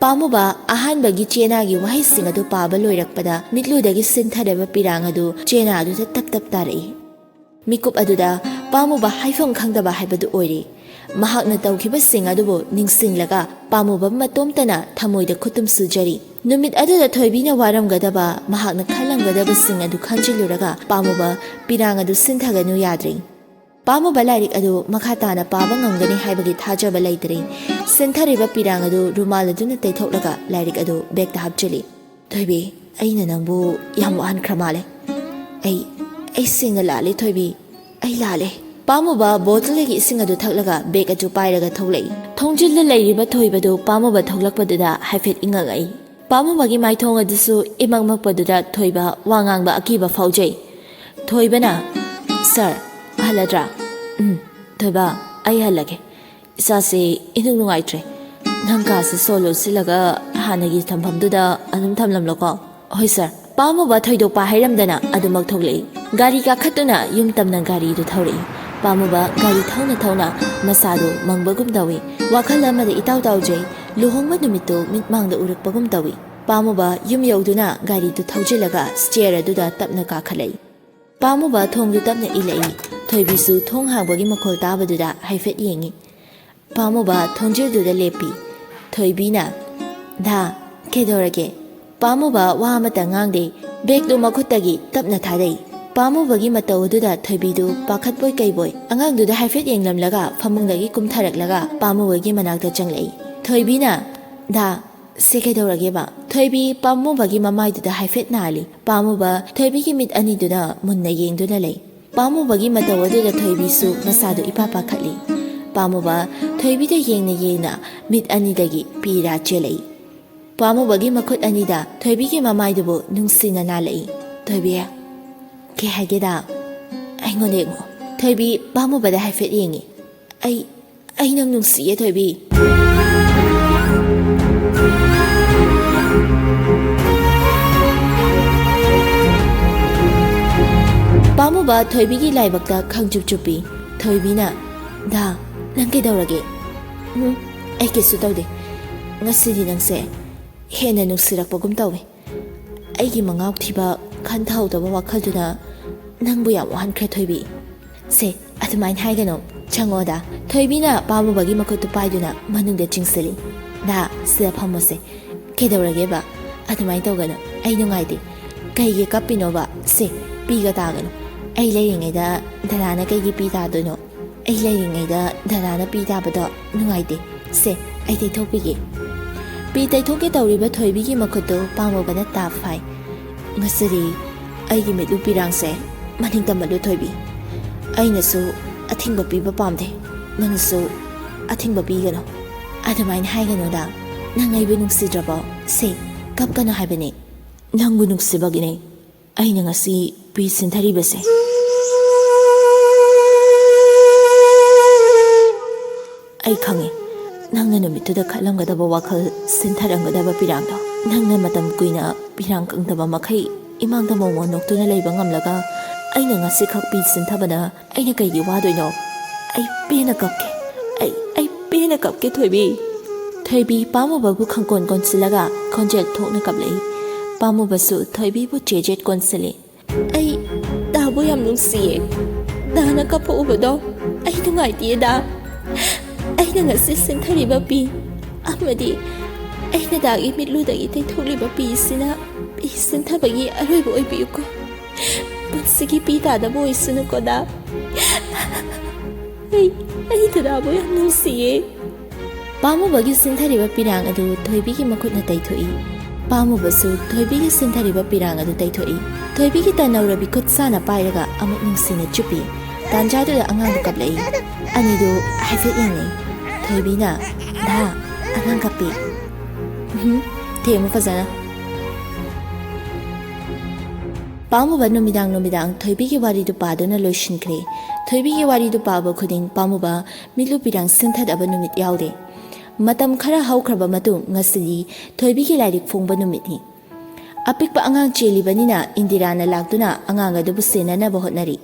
ꯄꯥꯝꯃꯨꯕ ꯑꯍꯥꯟꯕꯒꯤ ꯆꯦꯅꯥꯒꯤ ꯋꯥꯍꯩꯁꯤꯡ ꯑꯗꯨ ꯄꯥꯕ ꯂꯣꯏꯔꯛꯄꯗ ꯃꯤꯠꯂꯨꯗꯒꯤ ꯁꯤꯟꯊꯔꯕ ꯄꯤꯔꯥꯡ ꯑꯗꯨ ꯆꯦꯅꯥ ꯑꯗꯨꯗ ꯇꯞ ꯇꯞ ꯇꯥꯔꯛꯏ꯫ ꯃꯤꯀꯨꯞ ꯑꯗꯨꯗ ꯄꯥꯝꯃꯨꯕ ꯍꯥꯏꯐꯝ ꯈꯪꯗꯕ ꯍꯥꯏꯕꯗꯨ ꯑꯣꯏꯔꯦ꯫ ꯃꯍꯥꯛꯅ ꯇꯧꯈꯤꯕꯁꯤꯡ ꯑꯗꯨꯕꯨ ꯅꯤꯡꯁꯤꯡꯂꯒ ꯄꯥꯝꯃꯨꯕ ꯃꯇꯣꯝꯇꯅ ꯊꯃꯣꯏꯗ ꯈꯨꯠꯇꯨꯝ ꯁꯨꯖꯔꯤ꯫ ꯅꯨꯃꯤꯠ ꯑꯗꯨꯗ ꯊꯣꯏꯕꯤꯅ ꯋꯥꯔꯝꯒꯗꯕ, ꯃꯍꯥꯛꯅ ꯈꯜꯂꯝꯒꯗꯕꯁꯤꯡ ꯑꯗꯨ ꯈꯟꯖꯤꯜꯂꯨꯔꯒ ꯄꯥꯝꯃꯨꯕ ꯄꯤꯔꯥꯡ ꯑꯗꯨ ꯁꯤꯟꯊꯒꯅꯨ ꯌꯥꯗ꯭ꯔꯦ꯫ ꯄꯥꯝꯃꯨꯕ ꯂꯥꯏꯔꯤꯛ ꯑꯗꯨ ꯃꯈꯥ ꯇꯥꯅ ꯄꯥꯕ ꯉꯝꯒꯅꯤ ꯍꯥꯏꯕꯒꯤ ꯊꯥꯖꯕ ꯂꯩꯇ꯭ꯔꯦ꯫ ꯁꯤꯟꯊꯔꯤꯕ ꯄꯤꯔꯥꯡ ꯑꯗꯨ ꯔꯨꯃꯥꯜ ꯑꯗꯨꯅ ꯇꯩꯊꯣꯛꯂꯒ ꯂꯥꯏꯔꯤꯛ ꯑꯗꯨ ꯕꯦꯒꯇ ꯍꯥꯞꯆꯤꯜꯂꯤ꯫ "ꯊꯣꯏꯕꯤ, ꯑꯩꯅ ꯅꯪꯕꯨ ꯌꯥꯝ ꯋꯥꯍꯟꯈ꯭ꯔ ꯃꯥꯜꯂꯦ꯫ ꯑꯩ, ꯑꯩ ꯁꯦꯡꯅ ꯂꯥꯜꯂꯦ ꯊꯣꯏꯕꯤ, ꯑꯩ ꯂꯥꯜꯂꯦ꯫" ꯄꯥꯝꯃꯨꯕ ꯕꯣꯇꯜꯗꯒꯤ ꯏꯁꯤꯡ ꯑꯗꯨ ꯊꯛꯂꯒ ꯕꯦꯒ ꯑꯗꯨ ꯄꯥꯏꯔꯒ ꯊꯣꯛꯂꯛꯏ꯫ ꯊꯣꯡꯖꯤꯜꯗ ꯂꯩꯔꯤꯕ ꯊꯣꯏꯕꯗꯨ ꯄꯥꯝꯃꯨꯕ ꯊꯣꯛꯂꯛꯄꯗꯨꯗ ꯍꯥꯏꯐꯦꯠ ꯏꯪꯉꯛꯂꯛꯏ꯫ ꯄꯥꯝꯃꯨꯕꯒꯤ ꯃꯥꯏꯊꯣꯡ ꯑꯗꯨꯁꯨ ꯏꯃꯛ ꯃꯛꯄꯗꯨꯗ ꯊꯣꯏꯕ ꯋꯥ ꯉꯥꯡꯕ ꯑꯀꯤꯕ ꯐꯥꯎꯖꯩ꯫ ꯊꯣꯏꯕꯅ, "ꯁꯥꯔ, ꯍꯜꯂꯗ꯭ꯔꯥ?" "ꯎꯝ, ꯊꯣꯏꯕ, ꯑꯩ ꯍꯜꯂꯒꯦ꯫ ꯏꯁꯥꯁꯦ ꯏꯅꯨꯡ ꯅꯨꯡꯉꯥꯏꯇ꯭ꯔꯦ꯫ ꯅꯪ ꯀꯥꯁꯦ ꯁꯣ ꯂꯣꯟꯁꯤꯜꯂꯒ ꯍꯥꯟꯅꯒꯤ ꯊꯝꯐꯝꯗꯨꯗ ꯑꯗꯨꯝ ꯊꯝꯂꯝꯂꯣꯀꯣ꯫" "ꯍꯣꯏ ꯁꯥꯔ꯫" ꯄꯥꯝꯃꯨꯕ ꯊꯣꯏꯗꯣꯛꯄ ꯍꯥꯏꯔꯝꯗꯅ ꯑꯗꯨꯃꯛ ꯊꯣꯛꯂꯛꯏ꯫ ꯒꯥꯔꯤ ꯀꯥꯈꯠꯇꯨꯅ ꯌꯨꯝ ꯇꯝꯅ ꯒꯥꯔꯤꯗꯨ ꯊꯧꯔꯛꯏ꯫ ꯄꯥꯝꯃꯨꯕ ꯒꯥꯔꯤ ꯊꯧꯅ ꯊꯧꯅ ꯃꯁꯥꯗꯨ ꯃꯪꯕꯒꯨꯝ ꯇꯧꯏ꯫ ꯋꯥꯈꯜ ꯑꯃꯗ ꯏꯇꯥꯎ ꯇꯥꯎꯖꯩ꯫ ꯂꯨꯍꯣꯡꯕ ꯅꯨꯃꯤꯠꯇꯨ ꯃꯤꯠꯃꯥꯡꯗ ꯎꯔꯛꯄꯒꯨꯝ ꯇꯧꯏ꯫ ꯄꯥꯝꯃꯨꯕ ꯌꯨꯝ ꯌꯧꯗꯨꯅ ꯒꯥꯔꯤꯗꯨ ꯊꯧꯖꯤꯜꯂꯒ ꯁ꯭ꯇꯦꯌꯔ ꯑꯗꯨꯗ ꯇꯞꯅ ꯀꯥꯈꯠꯂꯛꯏ꯫ ꯄꯥꯝꯃꯨꯕ ꯊꯣꯡꯗꯨ ꯇꯞꯅ ꯏꯜꯂꯛꯏ꯫ ꯊꯣꯏꯕꯤꯁꯨ ꯊꯣꯡ ꯍꯥꯡꯕꯒꯤ ꯃꯈꯣꯜ ꯇꯥꯕꯗꯨꯗ ꯍꯥꯏꯐꯦꯠ ꯌꯦꯡꯏ꯫ ꯄꯥꯝꯃꯨꯕ ꯊꯣꯡꯖꯤꯜꯗꯨꯗ ꯂꯦꯞꯄꯤ꯫ ꯊꯣꯏꯕꯤꯅ, "ꯗꯥ, ꯀꯩꯗꯧꯔꯒꯦ?" ꯄꯥꯝꯃꯨꯕ ꯋꯥ ꯑꯃꯠꯇ ꯉꯥꯡꯗꯦ꯫ ꯕꯦꯒꯇꯨ ꯃꯈꯨꯠꯇꯒꯤ ꯇꯞꯅ ꯊꯥꯗꯩ꯫ ꯄꯥꯝꯃꯨꯕꯒꯤ ꯃꯇꯧ ꯑꯗꯨꯗ ꯊꯣꯏꯕꯤꯗꯨ ꯄꯥꯈꯠꯄꯣꯏ ꯀꯩꯕꯣꯏ ꯑꯉꯥꯡꯗꯨꯗ ꯍꯥꯏꯐꯦꯠ ꯌꯦꯡꯂꯝꯂꯒ ꯐꯃꯨꯡꯗꯒꯤ ꯀꯨꯝꯊꯔꯛꯂꯒ ꯄꯥꯝꯃꯨꯕꯒꯤ ꯃꯅꯥꯛꯇ ꯆꯪꯂꯛꯏ꯫ ꯊꯣꯏꯕꯤꯅ, "ꯗꯥ, ꯁꯦ ꯀꯩꯗꯧꯔꯒꯦꯕ?" ꯊꯣꯏꯕꯤ ꯄꯥꯝꯃꯨꯕꯒꯤ ꯃꯃꯥꯏꯗꯨꯗ ꯍꯥꯏꯐꯦꯠ ꯅꯥꯜꯂꯤ꯫ ꯄꯥꯝꯃꯨꯕ ꯊꯣꯏꯕꯤꯒꯤ ꯃꯤꯠ ꯑꯅꯤꯗꯨꯗ ꯃꯨꯟꯅ ꯌꯦꯡꯗꯨꯅ ꯂꯩ꯫ ꯄꯥꯝꯃꯨꯕꯒꯤ ꯃꯇꯧ ꯑꯗꯨꯗ ꯊꯣꯏꯕꯤꯁꯨ ꯃꯁꯥꯗꯨ ꯏꯄꯥ ꯄꯥꯈꯠꯂꯤ꯫ ꯄꯥꯝꯃꯨꯕ ꯊꯣꯏꯕꯤꯗ ꯌꯦꯡꯅ ꯌꯦꯡꯅ ꯃꯤꯠ ꯑꯅꯤꯗꯒꯤ ꯄꯤꯔꯥ ꯆꯦꯜꯂꯛꯏ꯫ ꯄꯥꯝꯃꯨꯕꯒꯤ ꯃꯈꯨꯠ ꯑꯅꯤꯗ ꯊꯣꯏꯕꯤꯒꯤ ꯃꯃꯥꯏꯗꯨꯕꯨ ꯅꯨꯡꯁꯤꯅ ꯅꯥꯜꯂꯛꯏ꯫ "ꯊꯣꯏꯕꯤ, ꯀꯩ ꯍꯥꯏꯒꯦꯗ? ꯑꯩꯉꯣꯟꯗ ꯌꯦꯡꯉꯣ꯫" ꯊꯣꯏꯕꯤ ꯄꯥꯝꯃꯨꯕꯗ ꯍꯥꯏꯐꯦꯠ ꯌꯦꯡꯉꯤ꯫ "ꯑꯩ, ꯑꯩ ꯅꯪ ꯅꯨꯡꯁꯤꯌꯦ ꯊꯣꯏꯕꯤ꯫" ꯄꯥꯝꯃꯨꯕ ꯊꯣꯏꯕꯤꯒꯤ ꯂꯥꯏꯕꯛꯇ ꯈꯪꯆꯨꯞ ꯆꯨꯞꯄꯤ꯫ ꯊꯣꯏꯕꯤꯅ, "ꯗꯥ, ꯅꯪ ꯀꯩꯗꯧꯔꯒꯦ?" "ꯎꯝ, ꯑꯩ ꯀꯩꯁꯨ ꯇꯧꯗꯦ꯫ ꯉꯁꯤꯗꯤ ꯅꯪꯁꯦ ꯍꯦꯟꯅ ꯅꯨꯡꯁꯤꯔꯛꯄꯒꯨꯝ ꯇꯧꯏ꯫ ꯑꯩꯒꯤ ꯃꯉꯥꯎ ꯊꯤꯕ ꯈꯟꯊꯍꯧꯗꯕ ꯋꯥꯈꯜꯗꯨꯅ ꯅꯪꯕꯨ ꯌꯥꯝ ꯋꯥꯍꯟꯈ꯭ꯔꯦ ꯊꯣꯏꯕꯤ꯫ ꯁꯦ, "ꯑꯗꯨꯃꯥꯏꯅ ꯍꯥꯏꯒꯅꯨ, ꯆꯪꯉꯣꯗ꯫" ꯊꯣꯏꯕꯤꯅ ꯄꯥꯝꯃꯨꯕꯒꯤ ꯃꯈꯨꯠꯇꯨ ꯄꯥꯏꯗꯨꯅ ꯃꯅꯨꯡꯗ ꯆꯤꯡꯁꯤꯜꯂꯤ꯫ "ꯗꯥ, ꯁꯤꯗ ꯐꯝꯃꯣꯁꯦ꯫" "ꯀꯩꯗꯧꯔꯒꯦꯕ? ꯑꯗꯨꯃꯥꯏꯅ ꯇꯧꯒꯅꯨ, ꯑꯩ ꯅꯨꯡꯉꯥꯏꯇꯦ꯫" "ꯀꯩꯒꯤ ꯀꯞꯄꯤꯅꯣꯕ? ꯁꯦ, ꯄꯤꯒ ꯇꯥꯒꯅꯨ꯫ ꯑꯩ ꯂꯩꯔꯤꯉꯩꯗ ꯗꯗꯥꯅ ꯀꯩꯒꯤ ꯄꯤ ꯇꯥꯗꯣꯏꯅꯣ? ꯑꯩ ꯂꯩꯔꯤꯉꯩꯗ ꯗꯗꯥꯅ ꯄꯤ ꯇꯥꯕꯗꯣ ꯅꯨꯡꯉꯥꯏꯇꯦ꯫ ꯁꯦ, ꯑꯩ ꯇꯩꯊꯣꯛꯄꯤꯒꯦ꯫" ꯄꯤ ꯇꯩꯊꯣꯛꯀꯦ ꯇꯧꯔꯤꯕ ꯊꯣꯏꯕꯤꯒꯤ ꯃꯈꯨꯠꯇꯨ ꯄꯥꯝꯃꯨꯕꯅ ꯇꯥꯞ ꯐꯥꯏ꯫ "ꯉꯁꯤꯗꯤ ꯑꯩꯒꯤ ꯃꯤꯠꯂꯨ ꯄꯤꯔꯥꯡꯁꯦ ꯃꯅꯤꯡ ꯇꯝꯍꯜꯂꯨ ꯊꯣꯏꯕꯤ꯫ ꯑꯩꯅꯁꯨ ꯑꯊꯤꯡꯕ ꯄꯤꯕ ꯄꯥꯝꯗꯦ, ꯅꯪꯅꯁꯨ ꯑꯊꯤꯡꯕ ꯄꯤꯒꯅꯨ꯫" "ꯑꯗꯨꯃꯥꯏꯅ ꯍꯥꯏꯒꯅꯨꯗ, ꯅꯪ ꯑꯩꯕꯨ ꯅꯨꯡꯁꯤꯗ꯭ꯔꯕꯣ? ꯁꯦ, ꯀꯞꯀꯅꯨ ꯍꯥꯏꯕꯅꯦ, ꯅꯪꯕꯨ ꯅꯨꯡꯁꯤꯕꯒꯤꯅꯦ ꯑꯩꯅ ꯉꯁꯤ ꯄꯤ ꯁꯤꯟꯊꯔꯤꯕꯁꯦ꯫ ꯑꯩ ꯈꯪꯉꯦ, ꯅꯪꯅ ꯅꯨꯃꯤꯠꯇꯨꯗ ꯈꯜꯂꯝꯒꯗꯕ ꯋꯥꯈꯜ, ꯁꯤꯟꯊꯔꯝꯒꯗꯕ ꯄꯤꯔꯥꯡꯗꯣ꯫ ꯅꯪꯅ ꯃꯇꯝ ꯀꯨꯏꯅ ꯄꯤꯔꯥꯡ ꯀꯪꯗꯕ ꯃꯈꯩ ꯏꯃꯥꯡꯗ ꯃꯣꯃꯣꯟ ꯅꯣꯛꯇꯨꯅ ꯂꯩꯕ ꯉꯝꯂꯒ, ꯑꯩꯅ ꯉꯁꯤꯈꯛ ꯄꯤ ꯁꯤꯟꯊꯕꯅ ꯑꯩꯅ ꯀꯩꯒꯤ ꯋꯥꯗꯣꯏꯅꯣ? ꯑꯩ ꯄꯦꯟꯅ ꯀꯞꯀꯦ꯫ ꯑꯩ, ꯑꯩ ꯄꯦꯟꯅ ꯀꯞꯀꯦ, ꯊꯣꯏꯕꯤ꯫" ꯊꯣꯏꯕꯤ ꯄꯥꯝꯃꯨꯕꯕꯨ ꯈꯪꯀꯣꯟ ꯀꯣꯟꯁꯤꯜꯂꯒ ꯈꯣꯟꯖꯦꯜ ꯊꯣꯛꯅ ꯀꯞꯂꯛꯏ꯫ ꯄꯥꯝꯃꯨꯕꯁꯨ ꯊꯣꯏꯕꯤꯕꯨ ꯆꯦꯖꯦꯠ ꯀꯣꯟꯁꯤꯜꯂꯤ꯫ "ꯑꯩ ꯗꯥꯕꯨ ꯌꯥꯝ ꯅꯨꯡꯁꯤꯌꯦ꯫ ꯗꯥꯅ ꯀꯞꯄ ꯎꯕꯗꯣ ꯑꯩ ꯅꯨꯡꯉꯥꯏꯇꯤꯌꯦ ꯗꯥ꯫ ꯑꯩꯅ ꯉꯁꯤ ꯁꯤꯟꯊꯔꯤꯕ ꯄꯤ ꯑꯃꯗꯤ ꯑꯩꯅ ꯗꯥꯒꯤ ꯃꯤꯠꯂꯨꯗꯒꯤ ꯇꯩꯊꯣꯛꯂꯤꯕ ꯄꯤꯁꯤꯅ ꯄꯤ ꯁꯤꯟꯊꯕꯒꯤ ꯑꯔꯣꯏꯕ ꯑꯣꯏꯕꯤꯌꯨꯀꯣ꯫ ꯄꯨꯟꯁꯤꯒꯤ ꯄꯤ ꯇꯥꯗꯕ ꯑꯣꯏꯁꯅꯨꯀꯣ ꯗꯥ꯫ ꯑꯩ, ꯑꯩ ꯗꯗꯥꯕꯨ ꯌꯥꯝ ꯅꯨꯡꯁꯤꯌꯦ꯫" ꯄꯥꯝꯃꯨꯕꯒꯤ ꯁꯤꯟꯊꯔꯤꯕ ꯄꯤꯔꯥꯡ ꯑꯗꯨ ꯊꯣꯏꯕꯤꯒꯤ ꯃꯈꯨꯠꯅ ꯇꯩꯊꯣꯛꯏ꯫ ꯄꯥꯝꯃꯨꯕꯁꯨ ꯊꯣꯏꯕꯤꯒꯤ ꯁꯤꯟꯊꯔꯤꯕ ꯄꯤꯔꯥꯡ ꯑꯗꯨ ꯇꯩꯊꯣꯛꯏ꯫ ꯊꯣꯏꯕꯤꯒꯤ ꯇꯅꯧꯔꯕꯤ ꯈꯨꯠ ꯁꯥꯅ ꯄꯥꯏꯔꯒ ꯑꯃꯨꯛ ꯅꯨꯡꯁꯤꯅ ꯆꯨꯞꯄꯤ꯫ ꯇꯥꯟꯖꯥꯗꯨꯗ ꯑꯉꯥꯡꯗꯨ ꯀꯞꯂꯛꯏ꯫ ꯑꯅꯤꯗꯨ ꯍꯥꯏꯐꯦꯠ ꯌꯦꯡꯅꯩ꯫ ꯊꯣꯏꯕꯤꯅ, "ꯗꯥ, ꯑꯉꯥꯡ ꯀꯞꯄꯤ꯫ ꯎꯝꯍꯨꯝ, ꯊꯦꯝꯃꯨ ꯐꯖꯅ꯫" ꯄꯥꯝꯃꯨꯕ ꯅꯨꯃꯤꯗꯥꯡ ꯅꯨꯃꯤꯗꯥꯡ ꯊꯣꯏꯕꯤꯒꯤ ꯋꯥꯔꯤꯗꯨ ꯄꯥꯗꯨꯅ ꯂꯣꯏꯁꯤꯟꯈ꯭ꯔꯦ꯫ ꯊꯣꯏꯕꯤꯒꯤ ꯋꯥꯔꯤꯗꯨ ꯄꯥꯕ ꯈꯨꯗꯤꯡ ꯄꯥꯝꯃꯨꯕ ꯃꯤꯠꯂꯨ ꯄꯤꯔꯥꯡ ꯁꯤꯟꯊꯗꯕ ꯅꯨꯃꯤꯠ ꯌꯥꯎꯗꯦ꯫ ꯃꯇꯝ ꯈꯔ ꯍꯧꯈ꯭ꯔꯕ ꯃꯇꯨꯡ ꯉꯁꯤꯗꯤ ꯊꯣꯏꯕꯤꯒꯤ ꯂꯥꯏꯔꯤꯛ ꯐꯣꯡꯕ ꯅꯨꯃꯤꯠꯅꯤ꯫ ꯑꯄꯤꯛꯄ ꯑꯉꯥꯡ ꯆꯦꯜꯂꯤꯕꯅꯤꯅ ꯏꯟꯗꯤꯔꯥꯅ ꯂꯥꯛꯇꯨꯅ ꯑꯉꯥꯡ ꯑꯗꯨꯕꯨ ꯁꯦꯟꯅꯅꯕ ꯍꯣꯠꯅꯔꯤ꯫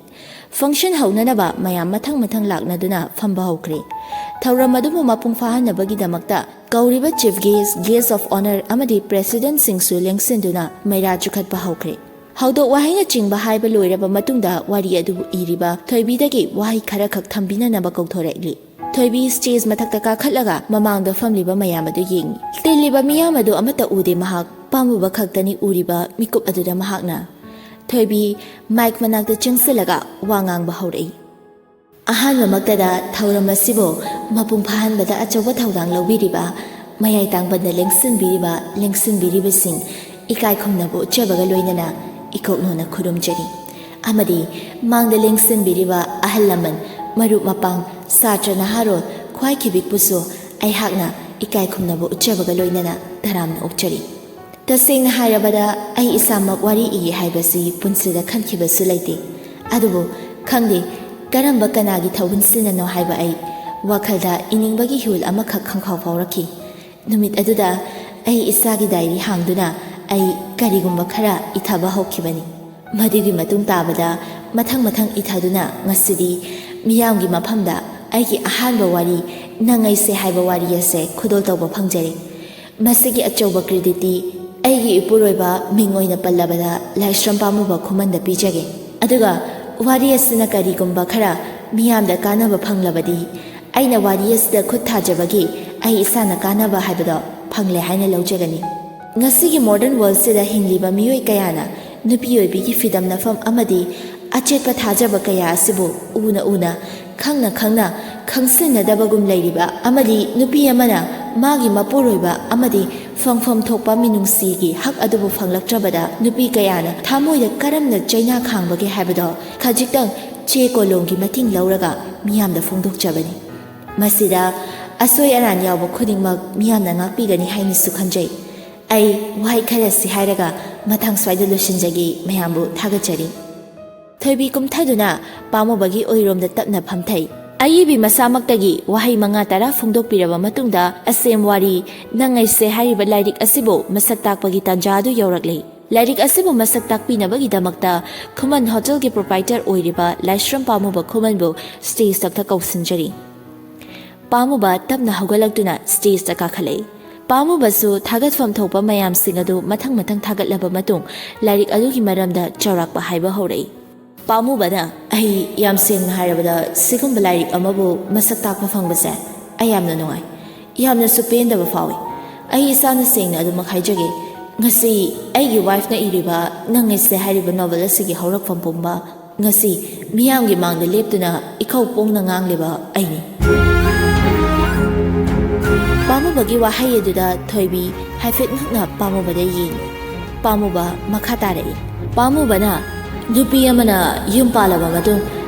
ꯐꯪꯁꯟ ꯍꯧꯅꯅꯕ ꯃꯌꯥꯝ ꯃꯊꯪ ꯃꯊꯪ ꯂꯥꯛꯅꯗꯨꯅ ꯐꯝꯕ ꯍꯧꯈ꯭ꯔꯦ꯫ ꯊꯧꯔꯝ ꯑꯗꯨꯕꯨ ꯃꯄꯨꯡ ꯐꯥꯍꯟꯅꯕꯒꯤꯗꯃꯛꯇ ꯀꯧꯔꯤꯕ chief guest, guest of honour ꯑꯃꯗꯤ presidentꯁꯤꯡꯁꯨ ꯂꯦꯡꯁꯤꯟꯗꯨꯅ ꯃꯩꯔꯥ ꯆꯤꯈꯠꯄ ꯍꯧꯈ꯭ꯔꯦ꯫ ꯍꯧꯗꯣꯛ ꯋꯥꯍꯩꯅꯆꯤꯡꯕ ꯍꯥꯏꯕ ꯂꯣꯏꯔꯕ ꯃꯇꯨꯡꯗ ꯋꯥꯔꯤ ꯑꯗꯨꯕꯨ ꯏꯔꯤꯕ ꯊꯣꯏꯕꯤꯗꯒꯤ ꯋꯥꯍꯩ ꯈꯔꯈꯛ ꯊꯝꯕꯤꯅꯅꯕ ꯀꯧꯊꯣꯔꯛꯂꯤ꯫ ꯊꯣꯏꯕꯤ stage ꯃꯊꯛꯇ ꯀꯥꯈꯠꯂꯒ ꯃꯃꯥꯡꯗ ꯐꯝꯂꯤꯕ ꯃꯌꯥꯝ ꯑꯗꯨ ꯌꯦꯡꯏ꯫ ꯇꯤꯜꯂꯤꯕ ꯃꯤꯌꯥꯝ ꯑꯗꯨ ꯑꯃꯠꯇ ꯎꯗꯦ ꯃꯍꯥꯛ꯫ ꯄꯥꯝꯃꯨꯕ ꯈꯛꯇꯅꯤ ꯎꯔꯤꯕ ꯃꯤꯀꯨꯞ ꯑꯗꯨꯗ ꯃꯍꯥꯛꯅ꯫ ꯊꯣꯏꯕꯤ mic ꯃꯅꯥꯛꯇ ꯆꯪꯁꯤꯜꯂꯒ ꯋꯥ ꯉꯥꯡꯕ ꯍꯧꯔꯛꯏ꯫ ꯑꯍꯥꯟꯕꯃꯛꯇꯗ ꯊꯧꯔꯝ ꯑꯁꯤꯕꯨ ꯃꯄꯨꯡ ꯐꯥꯍꯟꯕꯗ ꯑꯆꯧꯕ ꯊꯧꯗꯥꯡ ꯂꯧꯕꯤꯔꯤꯕ, ꯃꯌꯥꯏ ꯇꯥꯡꯕꯟꯗ ꯂꯦꯡꯁꯤꯟꯕꯤꯔꯤꯕ, ꯂꯦꯡꯁꯤꯟꯕꯤꯔꯤꯕꯁꯤꯡ ꯏꯀꯥꯏ ꯈꯨꯝꯅꯕ ꯎꯠꯆꯕꯒ ꯂꯣꯏꯅꯅ ꯏꯀꯣꯛꯅꯣꯅ ꯈꯨꯔꯨꯝꯖꯔꯤ꯫ ꯑꯃꯗꯤ ꯃꯥꯡꯗ ꯂꯦꯡꯁꯤꯟꯕꯤꯔꯤꯕ ꯑꯍꯜ ꯂꯃꯟ, ꯃꯔꯨꯞ ꯃꯄꯥꯡ, ꯁꯥꯇ꯭ꯔ ꯅꯍꯥꯔꯣꯜ ꯈ꯭ꯋꯥꯏ ꯈꯤꯕꯤꯛꯄꯨꯁꯨ ꯑꯩꯍꯥꯛꯅ ꯏꯀꯥꯏ ꯈꯨꯝꯅꯕ ꯎꯠꯆꯕꯒ ꯂꯣꯏꯅꯅ ꯇꯔꯥꯝꯅ ꯑꯣꯛꯆꯔꯤ꯫ ꯇꯁꯦꯡꯅ ꯍꯥꯏꯔꯕꯗ, ꯑꯩ ꯏꯁꯥꯃꯛ ꯋꯥꯔꯤ ꯏꯒꯦ ꯍꯥꯏꯕꯁꯤ ꯄꯨꯟꯁꯤꯗ ꯈꯟꯈꯤꯕꯁꯨ ꯂꯩꯇꯦ꯫ ꯑꯗꯨꯕꯨ ꯈꯪꯗꯦ, ꯀꯔꯝꯕ ꯀꯅꯥꯒꯤ ꯊꯧꯒꯟꯁꯤꯅꯅꯣ ꯍꯥꯏꯕ ꯑꯩ ꯋꯥꯈꯜꯗ ꯏꯅꯤꯡꯕꯒꯤ ꯍꯨꯜ ꯑꯃꯈꯛ ꯈꯪꯐꯥꯎ ꯐꯥꯎꯔꯛꯈꯤ꯫ ꯅꯨꯃꯤꯠ ꯑꯗꯨꯗ ꯑꯩ ꯏꯁꯥꯒꯤ diary ꯍꯥꯡꯗꯨꯅ ꯑꯩ ꯀꯔꯤꯒꯨꯝꯕ ꯈꯔ ꯏꯊꯕ ꯍꯧꯈꯤꯕꯅꯤ꯫ ꯃꯗꯨꯒꯤ ꯃꯇꯨꯡ ꯇꯥꯕꯗ ꯃꯊꯪ ꯃꯊꯪ ꯏꯊꯗꯨꯅ ꯉꯁꯤꯗꯤ ꯃꯤꯌꯥꯝꯒꯤ ꯃꯐꯝꯗ ꯑꯩꯒꯤ ꯑꯍꯥꯟꯕ ꯋꯥꯔꯤ, ꯅꯪ ꯑꯩꯁꯦ ꯍꯥꯏꯕ ꯋꯥꯔꯤ ꯑꯁꯦ ꯈꯨꯗꯣꯜ ꯇꯧꯕ ꯐꯪꯖꯔꯦ꯫ ꯃꯁꯤꯒꯤ ꯑꯆꯧꯕ creditꯇꯤ ꯑꯩꯒꯤ ꯏꯄꯨꯔꯣꯏꯕ, ꯃꯤꯡ ꯑꯣꯏꯅ ꯄꯜꯂꯕꯗ ꯂꯥꯏꯁ꯭ꯔꯝ ꯄꯥꯝꯃꯨꯕ ꯈꯨꯃꯟꯗ ꯄꯤꯖꯒꯦ꯫ ꯑꯗꯨꯒ ꯋꯥꯔꯤ ꯑꯁꯤꯅ ꯀꯔꯤꯒꯨꯝꯕ ꯈꯔ ꯃꯤꯌꯥꯝꯗ ꯀꯥꯟꯅꯕ ꯐꯪꯂꯕꯗꯤ, ꯑꯩꯅ ꯋꯥꯔꯤ ꯑꯁꯤꯗ ꯈꯨꯠ ꯊꯥꯖꯕꯒꯤ ꯑꯩ ꯏꯁꯥꯅ ꯀꯥꯟꯅꯕ ꯍꯥꯏꯕꯗꯣ ꯐꯪꯂꯦ ꯍꯥꯏꯅ ꯂꯧꯖꯒꯅꯤ꯫ ꯉꯁꯤꯒꯤ modern worldꯁꯤꯗ ꯍꯤꯡꯂꯤꯕ ꯃꯤꯑꯣꯏ ꯀꯌꯥꯅ ꯅꯨꯄꯤ ꯑꯣꯏꯕꯤꯒꯤ ꯐꯤꯗꯝꯅꯐꯝ ꯑꯃꯗꯤ ꯑꯆꯦꯠꯄ ꯊꯥꯖꯕ ꯀꯌꯥ ꯑꯁꯤꯕꯨ ꯎꯅ ꯎꯅ, ꯈꯪꯅ ꯈꯪꯅ, ꯈꯪꯁꯤꯟꯅꯗꯕꯒꯨꯝ ꯂꯩꯔꯤꯕ ꯑꯃꯗꯤ ꯅꯨꯄꯤ ꯑꯃꯅ ꯃꯥꯒꯤ ꯃꯄꯨꯔꯣꯏꯕ ꯑꯃꯗꯤ ꯐꯪꯐꯝ ꯊꯣꯛꯄ ꯃꯤꯅꯨꯡꯁꯤꯒꯤ ꯍꯛ ꯑꯗꯨꯕꯨ ꯐꯪꯂꯛꯇ꯭ꯔꯕꯗ ꯅꯨꯄꯤ ꯀꯌꯥꯅ ꯊꯃꯣꯏꯗ ꯀꯔꯝꯅ ꯆꯩꯅꯥ ꯈꯥꯡꯕꯒꯦ ꯍꯥꯏꯕꯗꯣ ꯈꯖꯤꯛꯇꯪ ꯆꯦ ꯀꯣꯂꯣꯝꯒꯤ ꯃꯇꯦꯡ ꯂꯧꯔꯒ ꯃꯤꯌꯥꯝꯗ ꯐꯣꯡꯗꯣꯛꯆꯕꯅꯤ꯫ ꯃꯁꯤꯗ ꯑꯁꯣꯏ ꯑꯔꯥꯟ ꯌꯥꯎꯕ ꯈꯨꯗꯤꯡꯃꯛ ꯃꯤꯌꯥꯝꯅ ꯉꯥꯛꯄꯤꯒꯅꯤ ꯍꯥꯏꯅꯁꯨ ꯈꯟꯖꯩ꯫ ꯑꯩ ꯋꯥꯍꯩ ꯈꯔꯁꯤ ꯍꯥꯏꯔꯒ ꯃꯊꯪ ꯁ꯭ꯋꯥꯏꯗ ꯂꯣꯏꯁꯤꯟꯖꯒꯦ꯫ ꯃꯌꯥꯝꯕꯨ ꯊꯥꯒꯠꯆꯔꯤ꯫ ꯊꯣꯏꯕꯤ ꯀꯨꯝꯊꯗꯨꯅ ꯄꯥꯝꯃꯨꯕꯒꯤ ꯑꯣꯏꯔꯣꯝꯗ ꯇꯞꯅ ꯐꯝꯊꯩ꯫ ꯑꯏꯕꯤ ꯃꯁꯥꯃꯛꯇꯒꯤ ꯋꯥꯍꯩ ꯃꯉꯥ ꯇꯔꯥ ꯐꯣꯡꯗꯣꯛꯄꯤꯔꯕ ꯃꯇꯨꯡꯗ ꯑꯁꯦꯝ ꯋꯥꯔꯤ ꯅꯪ ꯑꯩꯁꯦ ꯍꯥꯏꯔꯤꯕ ꯂꯥꯏꯔꯤꯛ ꯑꯁꯤꯕꯨ ꯃꯁꯛ ꯇꯥꯛꯄꯒꯤ ꯇꯥꯟꯖꯥ ꯑꯗꯨ ꯌꯧꯔꯛꯂꯦ꯫ ꯂꯥꯏꯔꯤꯛ ꯑꯁꯤꯕꯨ ꯃꯁꯛ ꯇꯥꯛꯄꯤꯅꯕꯒꯤꯗꯃꯛꯇ ꯈꯨꯃꯟ ꯍꯣꯇꯦꯜꯒꯤ proprietor ꯑꯣꯏꯔꯤꯕ ꯂꯥꯏꯁ꯭ꯔꯝ ꯄꯥꯝꯃꯨꯕ ꯈꯨꯃꯟꯕꯨ stage ꯃꯊꯛꯇ ꯀꯧꯁꯤꯟꯖꯔꯤ꯫ ꯄꯥꯝꯃꯨꯕ ꯇꯞꯅ ꯍꯧꯒꯠꯂꯛꯇꯨꯅ stage ꯀꯥꯈꯠꯂꯛꯏ꯫ ꯄꯥꯝꯃꯨꯕꯁꯨ ꯊꯥꯒꯠꯐꯝ ꯊꯣꯛꯄ ꯃꯌꯥꯝꯁꯤꯡ ꯑꯗꯨ ꯃꯊꯪ ꯃꯊꯪ ꯊꯥꯒꯠꯂꯕ ꯃꯇꯨꯡ ꯂꯥꯏꯔꯤꯛ ꯑꯗꯨꯒꯤ ꯃꯔꯝꯗ ꯆꯥꯎꯔꯥꯛꯄ ꯍꯥꯏꯕ ꯍꯧꯔꯛꯏ꯫ ꯄꯥꯝꯃꯨꯕꯅ, "ꯑꯩ, ꯌꯥꯝ ꯁꯦꯡꯅ ꯍꯥꯏꯔꯕꯗ, ꯁꯤꯒꯨꯝꯕ ꯂꯥꯏꯔꯤꯛ ꯑꯃꯕꯨ ꯃꯁꯛ ꯇꯥꯛꯄ ꯐꯪꯕꯁꯦ ꯑꯩ ꯌꯥꯝꯅ ꯅꯨꯡꯉꯥꯏ꯫ ꯌꯥꯝꯅꯁꯨ ꯄꯦꯟꯗꯕ ꯐꯥꯎꯏ꯫ ꯑꯩ ꯏꯁꯥꯅ ꯁꯦꯡꯅ ꯑꯗꯨꯃꯛ ꯍꯥꯏꯖꯒꯦ꯫ ꯉꯁꯤ ꯑꯩꯒꯤ ꯋꯥꯏꯐꯅ ꯏꯔꯤꯕ ꯅꯪ ꯑꯩꯁꯦ ꯍꯥꯏꯔꯤꯕ ꯅꯣꯚꯦꯜ ꯑꯁꯤꯒꯤ ꯍꯧꯔꯛꯐꯝ ꯄꯨꯝꯕ ꯉꯁꯤ ꯃꯤꯌꯥꯝꯒꯤ ꯃꯥꯡꯗ ꯂꯦꯞꯇꯨꯅ ꯏꯀꯧ ꯄꯣꯡꯅ ꯉꯥꯡꯂꯤꯕ ꯑꯩꯅꯤ꯫" ꯄꯥꯝꯃꯨꯕꯒꯤ ꯋꯥꯍꯩ ꯑꯗꯨꯗ ꯊꯣꯏꯕꯤ ꯍꯥꯏꯐꯦꯠ ꯉꯛꯅ ꯄꯥꯝꯃꯨꯕꯗ ꯌꯦꯡꯏ꯫ ꯄꯥꯝꯃꯨꯕ ꯃꯈꯥ ꯇꯥꯔꯛꯏ꯫ ꯄꯥꯝꯃꯨꯕꯅ, "ꯅꯨꯄꯤ ꯑꯃꯅ ꯌꯨꯝ ꯄꯥꯜꯂꯕ ꯃꯇꯨꯡ,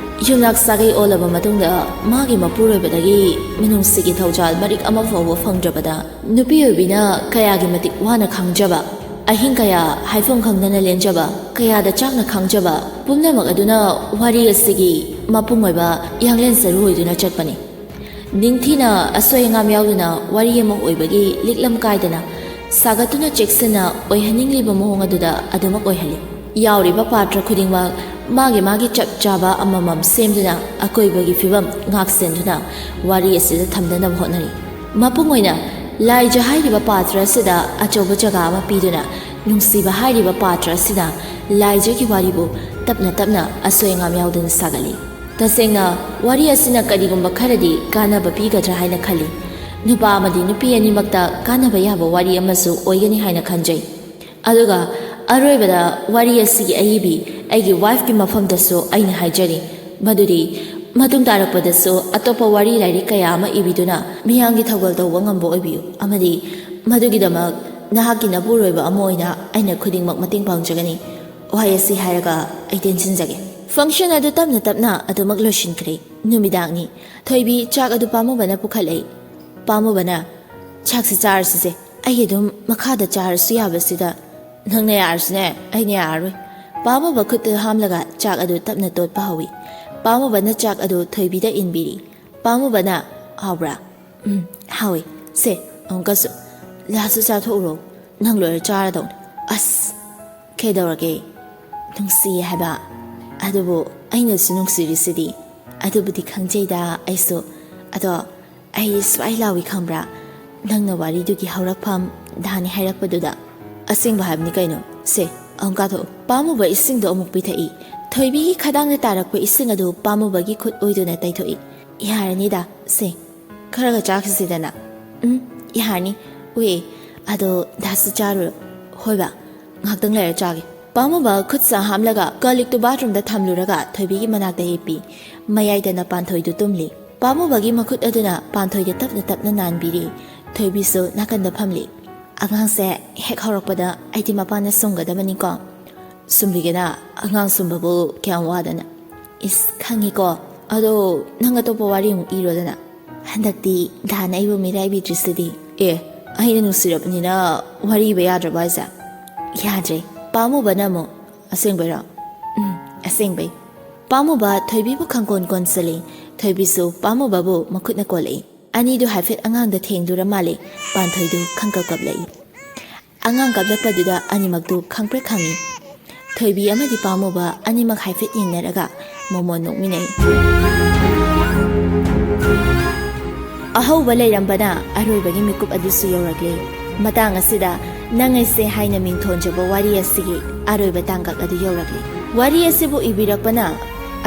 ꯌꯨꯝꯂꯥꯛ ꯁꯥꯒꯩ ꯑꯣꯜꯂꯕ ꯃꯇꯨꯡꯗ ꯃꯥꯒꯤ ꯃꯄꯨꯔꯣꯏꯕꯗꯒꯤ ꯃꯤꯅꯨꯡꯁꯤꯒꯤ ꯊꯧꯖꯥꯜ ꯃꯔꯤꯛ ꯑꯃ ꯐꯥꯎꯕ ꯐꯪꯗ꯭ꯔꯕꯗ ꯅꯨꯄꯤ ꯑꯣꯏꯕꯤꯅ ꯀꯌꯥꯒꯤ ꯃꯇꯤꯛ ꯋꯥꯅ ꯈꯥꯡꯖꯕ, ꯑꯍꯤꯡ ꯀꯌꯥ ꯍꯥꯏꯐꯝ ꯈꯪꯗꯅ ꯂꯦꯟꯖꯕ, ꯀꯌꯥꯗ ꯆꯥꯛꯅ ꯈꯥꯡꯖꯕ ꯄꯨꯝꯅꯃꯛ ꯑꯗꯨꯅ ꯋꯥꯔꯤ ꯑꯁꯤꯒꯤ ꯃꯄꯨꯡ ꯑꯣꯏꯕ ꯌꯥꯡꯂꯦꯟ ꯁꯔꯨ ꯑꯣꯏꯗꯨꯅ ꯆꯠꯄꯅꯤ꯫ ꯅꯤꯡꯊꯤꯅ ꯑꯁꯣꯏ ꯑꯉꯥꯝ ꯌꯥꯎꯗꯅ ꯋꯥꯔꯤ ꯑꯃ ꯑꯣꯏꯕꯒꯤ ꯂꯤꯛꯂꯝ ꯀꯥꯏꯗꯅ ꯁꯥꯒꯠꯇꯨꯅ ꯆꯦꯛꯁꯤꯟꯅ ꯑꯣꯏꯍꯟꯅꯤꯡꯂꯤꯕ ꯃꯑꯣꯡ ꯑꯗꯨꯗ ꯑꯗꯨꯃꯛ ꯑꯣꯏꯍꯜꯂꯤ꯫ ꯌꯥꯎꯔꯤꯕ ꯄꯥꯇ꯭ꯔ ꯈꯨꯗꯤꯡꯃꯛ ꯃꯥꯒꯤ ꯃꯥꯒꯤ ꯆꯞ ꯆꯥꯕ ꯑꯃꯃꯝ ꯁꯦꯝꯗꯨꯅ ꯑꯀꯣꯏꯕꯒꯤ ꯐꯤꯕꯝ ꯉꯥꯛꯁꯦꯟꯗꯨꯅ ꯋꯥꯔꯤ ꯑꯁꯤꯗ ꯊꯝꯗꯅꯕ ꯍꯣꯠꯅꯔꯤ꯫ ꯃꯄꯨꯡ ꯑꯣꯏꯅ ꯂꯥꯏꯖ ꯍꯥꯏꯔꯤꯕ ꯄꯥꯇ꯭ꯔ ꯑꯁꯤꯗ ꯑꯆꯧꯕ ꯖꯒꯥ ꯑꯃ ꯄꯤꯗꯨꯅ ꯅꯨꯡꯁꯤꯕ ꯍꯥꯏꯔꯤꯕ ꯄꯥꯇ꯭ꯔ ꯑꯁꯤꯅ ꯂꯥꯏꯖꯒꯤ ꯋꯥꯔꯤꯕꯨ ꯇꯞꯅ ꯇꯞꯅ ꯑꯁꯣꯏ ꯑꯉꯥꯝ ꯌꯥꯎꯗꯅ ꯁꯥꯒꯠꯂꯤ꯫ ꯇꯁꯦꯡꯅ ꯋꯥꯔꯤ ꯑꯁꯤꯅ ꯀꯔꯤꯒꯨꯝꯕ ꯈꯔꯗꯤ ꯀꯥꯟꯅꯕ ꯄꯤꯒꯗ꯭ꯔꯥ ꯍꯥꯏꯅ ꯈꯜꯂꯤ꯫ ꯅꯨꯄꯥ ꯑꯃꯗꯤ ꯅꯨꯄꯤ ꯑꯅꯤꯃꯛꯇ ꯀꯥꯟꯅꯕ ꯌꯥꯕ ꯋꯥꯔꯤ ꯑꯃꯁꯨ ꯑꯣꯏꯒꯅꯤ ꯍꯥꯏꯅ ꯈꯟꯖꯩ꯫ ꯑꯗꯨꯒ ꯑꯔꯣꯏꯕꯗ ꯋꯥꯔꯤ ꯑꯁꯤꯒꯤ ꯑꯏꯕꯤ ꯑꯩꯒꯤ ꯋꯥꯏꯐꯀꯤ ꯃꯐꯝꯗꯁꯨ ꯑꯩꯅ ꯍꯥꯏꯖꯔꯤ, ꯃꯗꯨꯗꯤ ꯃꯇꯨꯡ ꯇꯥꯔꯛꯄꯗꯁꯨ ꯑꯇꯣꯞꯄ ꯋꯥꯔꯤ ꯂꯥꯏꯔꯤꯛ ꯀꯌꯥ ꯑꯃ ꯏꯕꯤꯗꯨꯅ ꯃꯤꯌꯥꯝꯒꯤ ꯊꯧꯒꯜ ꯇꯧꯕ ꯉꯝꯕ ꯑꯣꯏꯕꯤꯌꯨ, ꯑꯃꯗꯤ ꯃꯗꯨꯒꯤꯗꯃꯛ ꯅꯍꯥꯛꯀꯤ ꯅꯄꯨꯔꯣꯏꯕ ꯑꯃ ꯑꯣꯏꯅ ꯑꯩꯅ ꯈꯨꯗꯤꯡꯃꯛ ꯃꯇꯦꯡ ꯄꯥꯡꯖꯒꯅꯤ꯫ ꯋꯥꯍꯩ ꯑꯁꯤ ꯍꯥꯏꯔꯒ ꯑꯩ ꯇꯦꯟꯁꯤꯟꯖꯒꯦ꯫ ꯐꯪꯁꯟ ꯑꯗꯨ ꯇꯞꯅ ꯇꯞꯅ ꯑꯗꯨꯃꯛ ꯂꯣꯏꯁꯤꯟꯈ꯭ꯔꯦ꯫ ꯅꯨꯃꯤꯗꯥꯡꯅꯤ꯫ ꯊꯣꯏꯕꯤ ꯆꯥꯛ ꯑꯗꯨ ꯄꯥꯝꯃꯨꯕꯅ ꯄꯨꯈꯠꯂꯛꯏ꯫ ꯄꯥꯝꯃꯨꯕꯅ, "ꯆꯥꯛꯁꯤ ꯆꯥꯔꯁꯤꯁꯦ, ꯑꯩ ꯑꯗꯨꯝ ꯃꯈꯥꯗ ꯆꯥꯔꯁꯨ ꯌꯥꯕꯁꯤꯗ, ꯅꯪꯅ ꯌꯥꯔꯁꯨꯅꯦ, ꯑꯩꯅ ꯌꯥꯔꯔꯣꯏ꯫" ꯄꯥꯝꯃꯨꯕ ꯈꯨꯠꯇ ꯍꯥꯝꯂꯒ ꯆꯥꯛ ꯑꯗꯨ ꯇꯞꯅ ꯇꯣꯠꯄ ꯍꯧꯏ꯫ ꯄꯥꯝꯃꯨꯕꯅ ꯆꯥꯛ ꯑꯗꯨ ꯊꯣꯏꯕꯤꯗ ꯏꯟꯕꯤꯔꯤ꯫ ꯄꯥꯝꯃꯨꯕꯅ, "ꯍꯥꯎꯕ꯭ꯔꯥ?" "ꯎꯝ, ꯍꯥꯎꯏ꯫ ꯁꯦ, ꯑꯃꯨꯛꯀꯁꯨ ꯂꯥꯁꯁꯨ ꯆꯥꯊꯣꯛꯎꯔꯣ꯫ ꯅꯪ ꯂꯣꯏꯔ ꯆꯥꯔꯗꯧꯅꯤ꯫" "ꯑꯁ, ꯀꯩꯗꯧꯔꯒꯦ? ꯅꯨꯡꯁꯤꯌꯦ ꯍꯥꯏꯕ꯫ ꯑꯗꯨꯕꯨ ꯑꯩꯅꯁꯨ ꯅꯨꯡꯁꯤꯔꯤꯁꯤꯗꯤ꯫" "ꯑꯗꯨꯕꯨꯗꯤ ꯈꯪꯖꯩꯗ ꯑꯩꯁꯨ꯫ ꯑꯗꯣ ꯑꯩ ꯁ꯭ꯋꯥꯏ ꯂꯥꯎꯏ ꯈꯪꯕ꯭ꯔꯥ? ꯅꯪꯅ ꯋꯥꯔꯤꯗꯨꯒꯤ ꯍꯧꯔꯛꯐꯝ ꯙꯥꯅꯤ ꯍꯥꯏꯔꯛꯄꯗꯨꯗ꯫ ꯑꯁꯦꯡꯕ ꯍꯥꯏꯕꯅꯤ ꯀꯩꯅꯣ꯫ ꯁꯦ, ꯑꯍꯨꯝ ꯀꯥꯊꯣꯛꯎ꯫ ꯄꯥꯝꯃꯨꯕ ꯏꯁꯤꯡꯗꯣ ꯑꯃꯨꯛ ꯄꯤꯊꯛꯏ꯫ ꯊꯣꯏꯕꯤꯒꯤ ꯈꯗꯥꯡꯗ ꯇꯥꯔꯛꯄ ꯏꯁꯤꯡ ꯑꯗꯨ ꯄꯥꯝꯃꯨꯕꯒꯤ ꯈꯨꯠ ꯑꯣꯏꯗꯨꯅ ꯇꯩꯊꯣꯛꯏ꯫ "ꯌꯥꯔꯅꯤꯗ, ꯁꯦ, ꯈꯔꯒ ꯆꯥꯈꯤꯁꯤꯗꯅ꯫" "ꯎꯝ, ꯌꯥꯔꯅꯤ꯫ ꯎꯏ, ꯑꯗꯣ ꯙꯥꯁꯨ ꯆꯥꯔꯨꯔꯣ꯫" "ꯍꯣꯏꯕ, ꯉꯥꯏꯍꯥꯛꯇꯪ ꯂꯩꯔ ꯆꯥꯒꯦ꯫" ꯄꯥꯝꯃꯨꯕ ꯈꯨꯠ ꯁꯥ ꯍꯥꯝꯂꯒ ꯀꯣꯜ ꯂꯤꯛꯇꯨ ꯕꯥꯊꯔꯨꯝꯗ ꯊꯝꯂꯨꯔꯒ ꯊꯣꯏꯕꯤꯒꯤ ꯃꯅꯥꯛꯇ ꯍꯤꯞꯄꯤ꯫ ꯃꯌꯥꯏꯗꯅ ꯄꯥꯟꯊꯣꯏꯗꯨ ꯇꯨꯝꯂꯤ꯫ ꯄꯥꯝꯃꯨꯕꯒꯤ ꯃꯈꯨꯠ ꯑꯗꯨꯅ ꯄꯥꯟꯊꯣꯏꯗ ꯇꯞꯅ ꯇꯞꯅ ꯅꯥꯟꯕꯤꯔꯤ꯫ ꯊꯣꯏꯕꯤꯁꯨ ꯅꯥꯀꯟꯗ ꯐꯝꯂꯤ꯫ "ꯑꯉꯥꯡꯁꯦ ꯍꯦꯛ ꯍꯧꯔꯛꯄꯗ ꯑꯩꯗꯤ ꯃꯄꯥꯅ ꯁꯨꯝꯒꯗꯕꯅꯤꯀꯣ꯫" "ꯁꯨꯝꯕꯤꯒꯦꯅ, ꯑꯉꯥꯡ ꯁꯨꯝꯕꯕꯨ ꯀꯌꯥꯝ ꯋꯥꯗꯅ꯫" "ꯏꯁ, ꯈꯪꯉꯤꯀꯣ꯫ ꯑꯗꯣ ꯅꯪ ꯑꯇꯣꯞꯄ ꯋꯥꯔꯤ ꯑꯃꯨꯛ ꯏꯔꯣꯗꯅ꯫" "ꯍꯟꯗꯛꯇꯤ ꯙꯥꯟ ꯑꯩꯕꯨ ꯃꯤꯔꯥꯏꯕꯤꯗ꯭ꯔꯤꯁꯤꯗꯤ꯫" "ꯑꯦ, ꯑꯩꯅ ꯅꯨꯡꯁꯤꯔꯕꯅꯤꯅ ꯋꯥꯔꯤ ꯏꯕ ꯌꯥꯗ꯭ꯔꯕ ꯍꯥꯏꯁꯦ?" "ꯌꯥꯗ꯭ꯔꯦ, ꯄꯥꯝꯃꯨꯕꯅ ꯑꯃꯨꯛ꯫" "ꯑꯁꯦꯡꯕꯩꯔꯣ?" "ꯎꯝ, ꯑꯁꯦꯡꯕꯩ꯫" ꯄꯥꯝꯃꯨꯕ ꯊꯣꯏꯕꯤꯕꯨ ꯈꯪꯀꯣꯟ ꯀꯣꯟꯁꯤꯜꯂꯤ꯫ ꯊꯣꯏꯕꯤꯁꯨ ꯄꯥꯝꯃꯨꯕꯕꯨ ꯃꯈꯨꯠꯅ ꯀꯣꯜꯂꯛꯏ꯫ ꯑꯅꯤꯗꯨ ꯍꯥꯏꯐꯦꯠ ꯑꯉꯥꯡꯗ ꯊꯦꯡꯗꯨꯔ ꯃꯥꯜꯂꯦ꯫ ꯄꯥꯟꯊꯣꯏꯗꯨ ꯈꯪꯀꯞ ꯀꯞꯂꯛꯏ꯫ ꯑꯉꯥꯡ ꯀꯞꯂꯛꯄꯗꯨꯗ ꯑꯅꯤꯃꯛꯇꯨ ꯈꯪꯄ꯭ꯔꯦꯛ ꯈꯪꯏ꯫ ꯊꯣꯏꯕꯤ ꯑꯃꯗꯤ ꯄꯥꯝꯃꯨꯕ ꯑꯅꯤꯃꯛ ꯍꯥꯏꯐꯦꯠ ꯌꯦꯡꯅꯔꯒ ꯃꯣꯃꯣꯟ ꯅꯣꯛꯃꯤꯟꯅꯩ꯫ ꯑꯍꯧꯕ ꯂꯩꯔꯝꯕꯅ ꯑꯔꯣꯏꯕꯒꯤ ꯃꯤꯀꯨꯞ ꯑꯗꯨꯁꯨ ꯌꯧꯔꯛꯂꯦ꯫ ꯃꯇꯥꯡ ꯑꯁꯤꯗ "ꯅꯪ ꯑꯩꯁꯦ" ꯍꯥꯏꯅ ꯃꯤꯡꯊꯣꯟꯖꯕ ꯋꯥꯔꯤ ꯑꯁꯤꯒꯤ ꯑꯔꯣꯏꯕ ꯇꯥꯡꯀꯛ ꯑꯗꯨ ꯌꯧꯔꯛꯂꯦ꯫ ꯋꯥꯔꯤ ꯑꯁꯤꯕꯨ ꯏꯕꯤꯔꯛꯄꯅ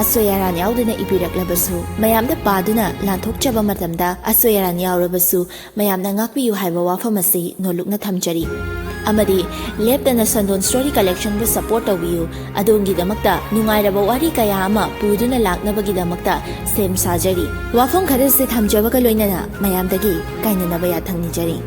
ꯑꯁꯣꯏ ꯑꯔꯥꯟ ꯌꯥꯎꯗꯅ ꯏꯕꯤꯔꯛꯂꯕꯁꯨ, ꯃꯌꯥꯝꯗ ꯄꯥꯗꯨꯅ ꯂꯥꯟꯊꯣꯛꯆꯕ ꯃꯇꯝꯗ ꯑꯁꯣꯏ ꯑꯔꯥꯟ ꯌꯥꯎꯔꯕꯁꯨ, ꯃꯌꯥꯝꯅ ꯉꯥꯛꯄꯤꯌꯨ ꯍꯥꯏꯕ ꯋꯥꯐꯝ ꯑꯁꯤ ꯅꯣꯜꯂꯨꯛꯅ ꯊꯝꯖꯔꯤ꯫ ꯑꯃꯗꯤ ꯂꯦꯞꯇꯅ ꯁꯟꯗꯣꯟ ꯁ꯭ꯇꯣꯔꯤ ꯀꯂꯦꯛꯁꯟꯕꯨ ꯁꯄꯣꯔꯠ ꯇꯧꯕꯤꯌꯨ꯫ ꯑꯗꯣꯝꯒꯤꯗꯃꯛꯇ ꯅꯨꯡꯉꯥꯏꯔꯕ ꯋꯥꯔꯤ ꯀꯌꯥ ꯑꯃ ꯄꯨꯗꯨꯅ ꯂꯥꯛꯅꯕꯒꯤꯗꯃꯛꯇ ꯁꯦꯝ ꯁꯥꯖꯔꯤ꯫ ꯋꯥꯐꯝ ꯈꯔꯁꯦ ꯊꯝꯖꯕꯒ ꯂꯣꯏꯅꯅ ꯃꯌꯥꯝꯗꯒꯤ ꯀꯥꯏꯅꯅꯕ ꯌꯥꯊꯪ ꯅꯤꯖꯔꯤ꯫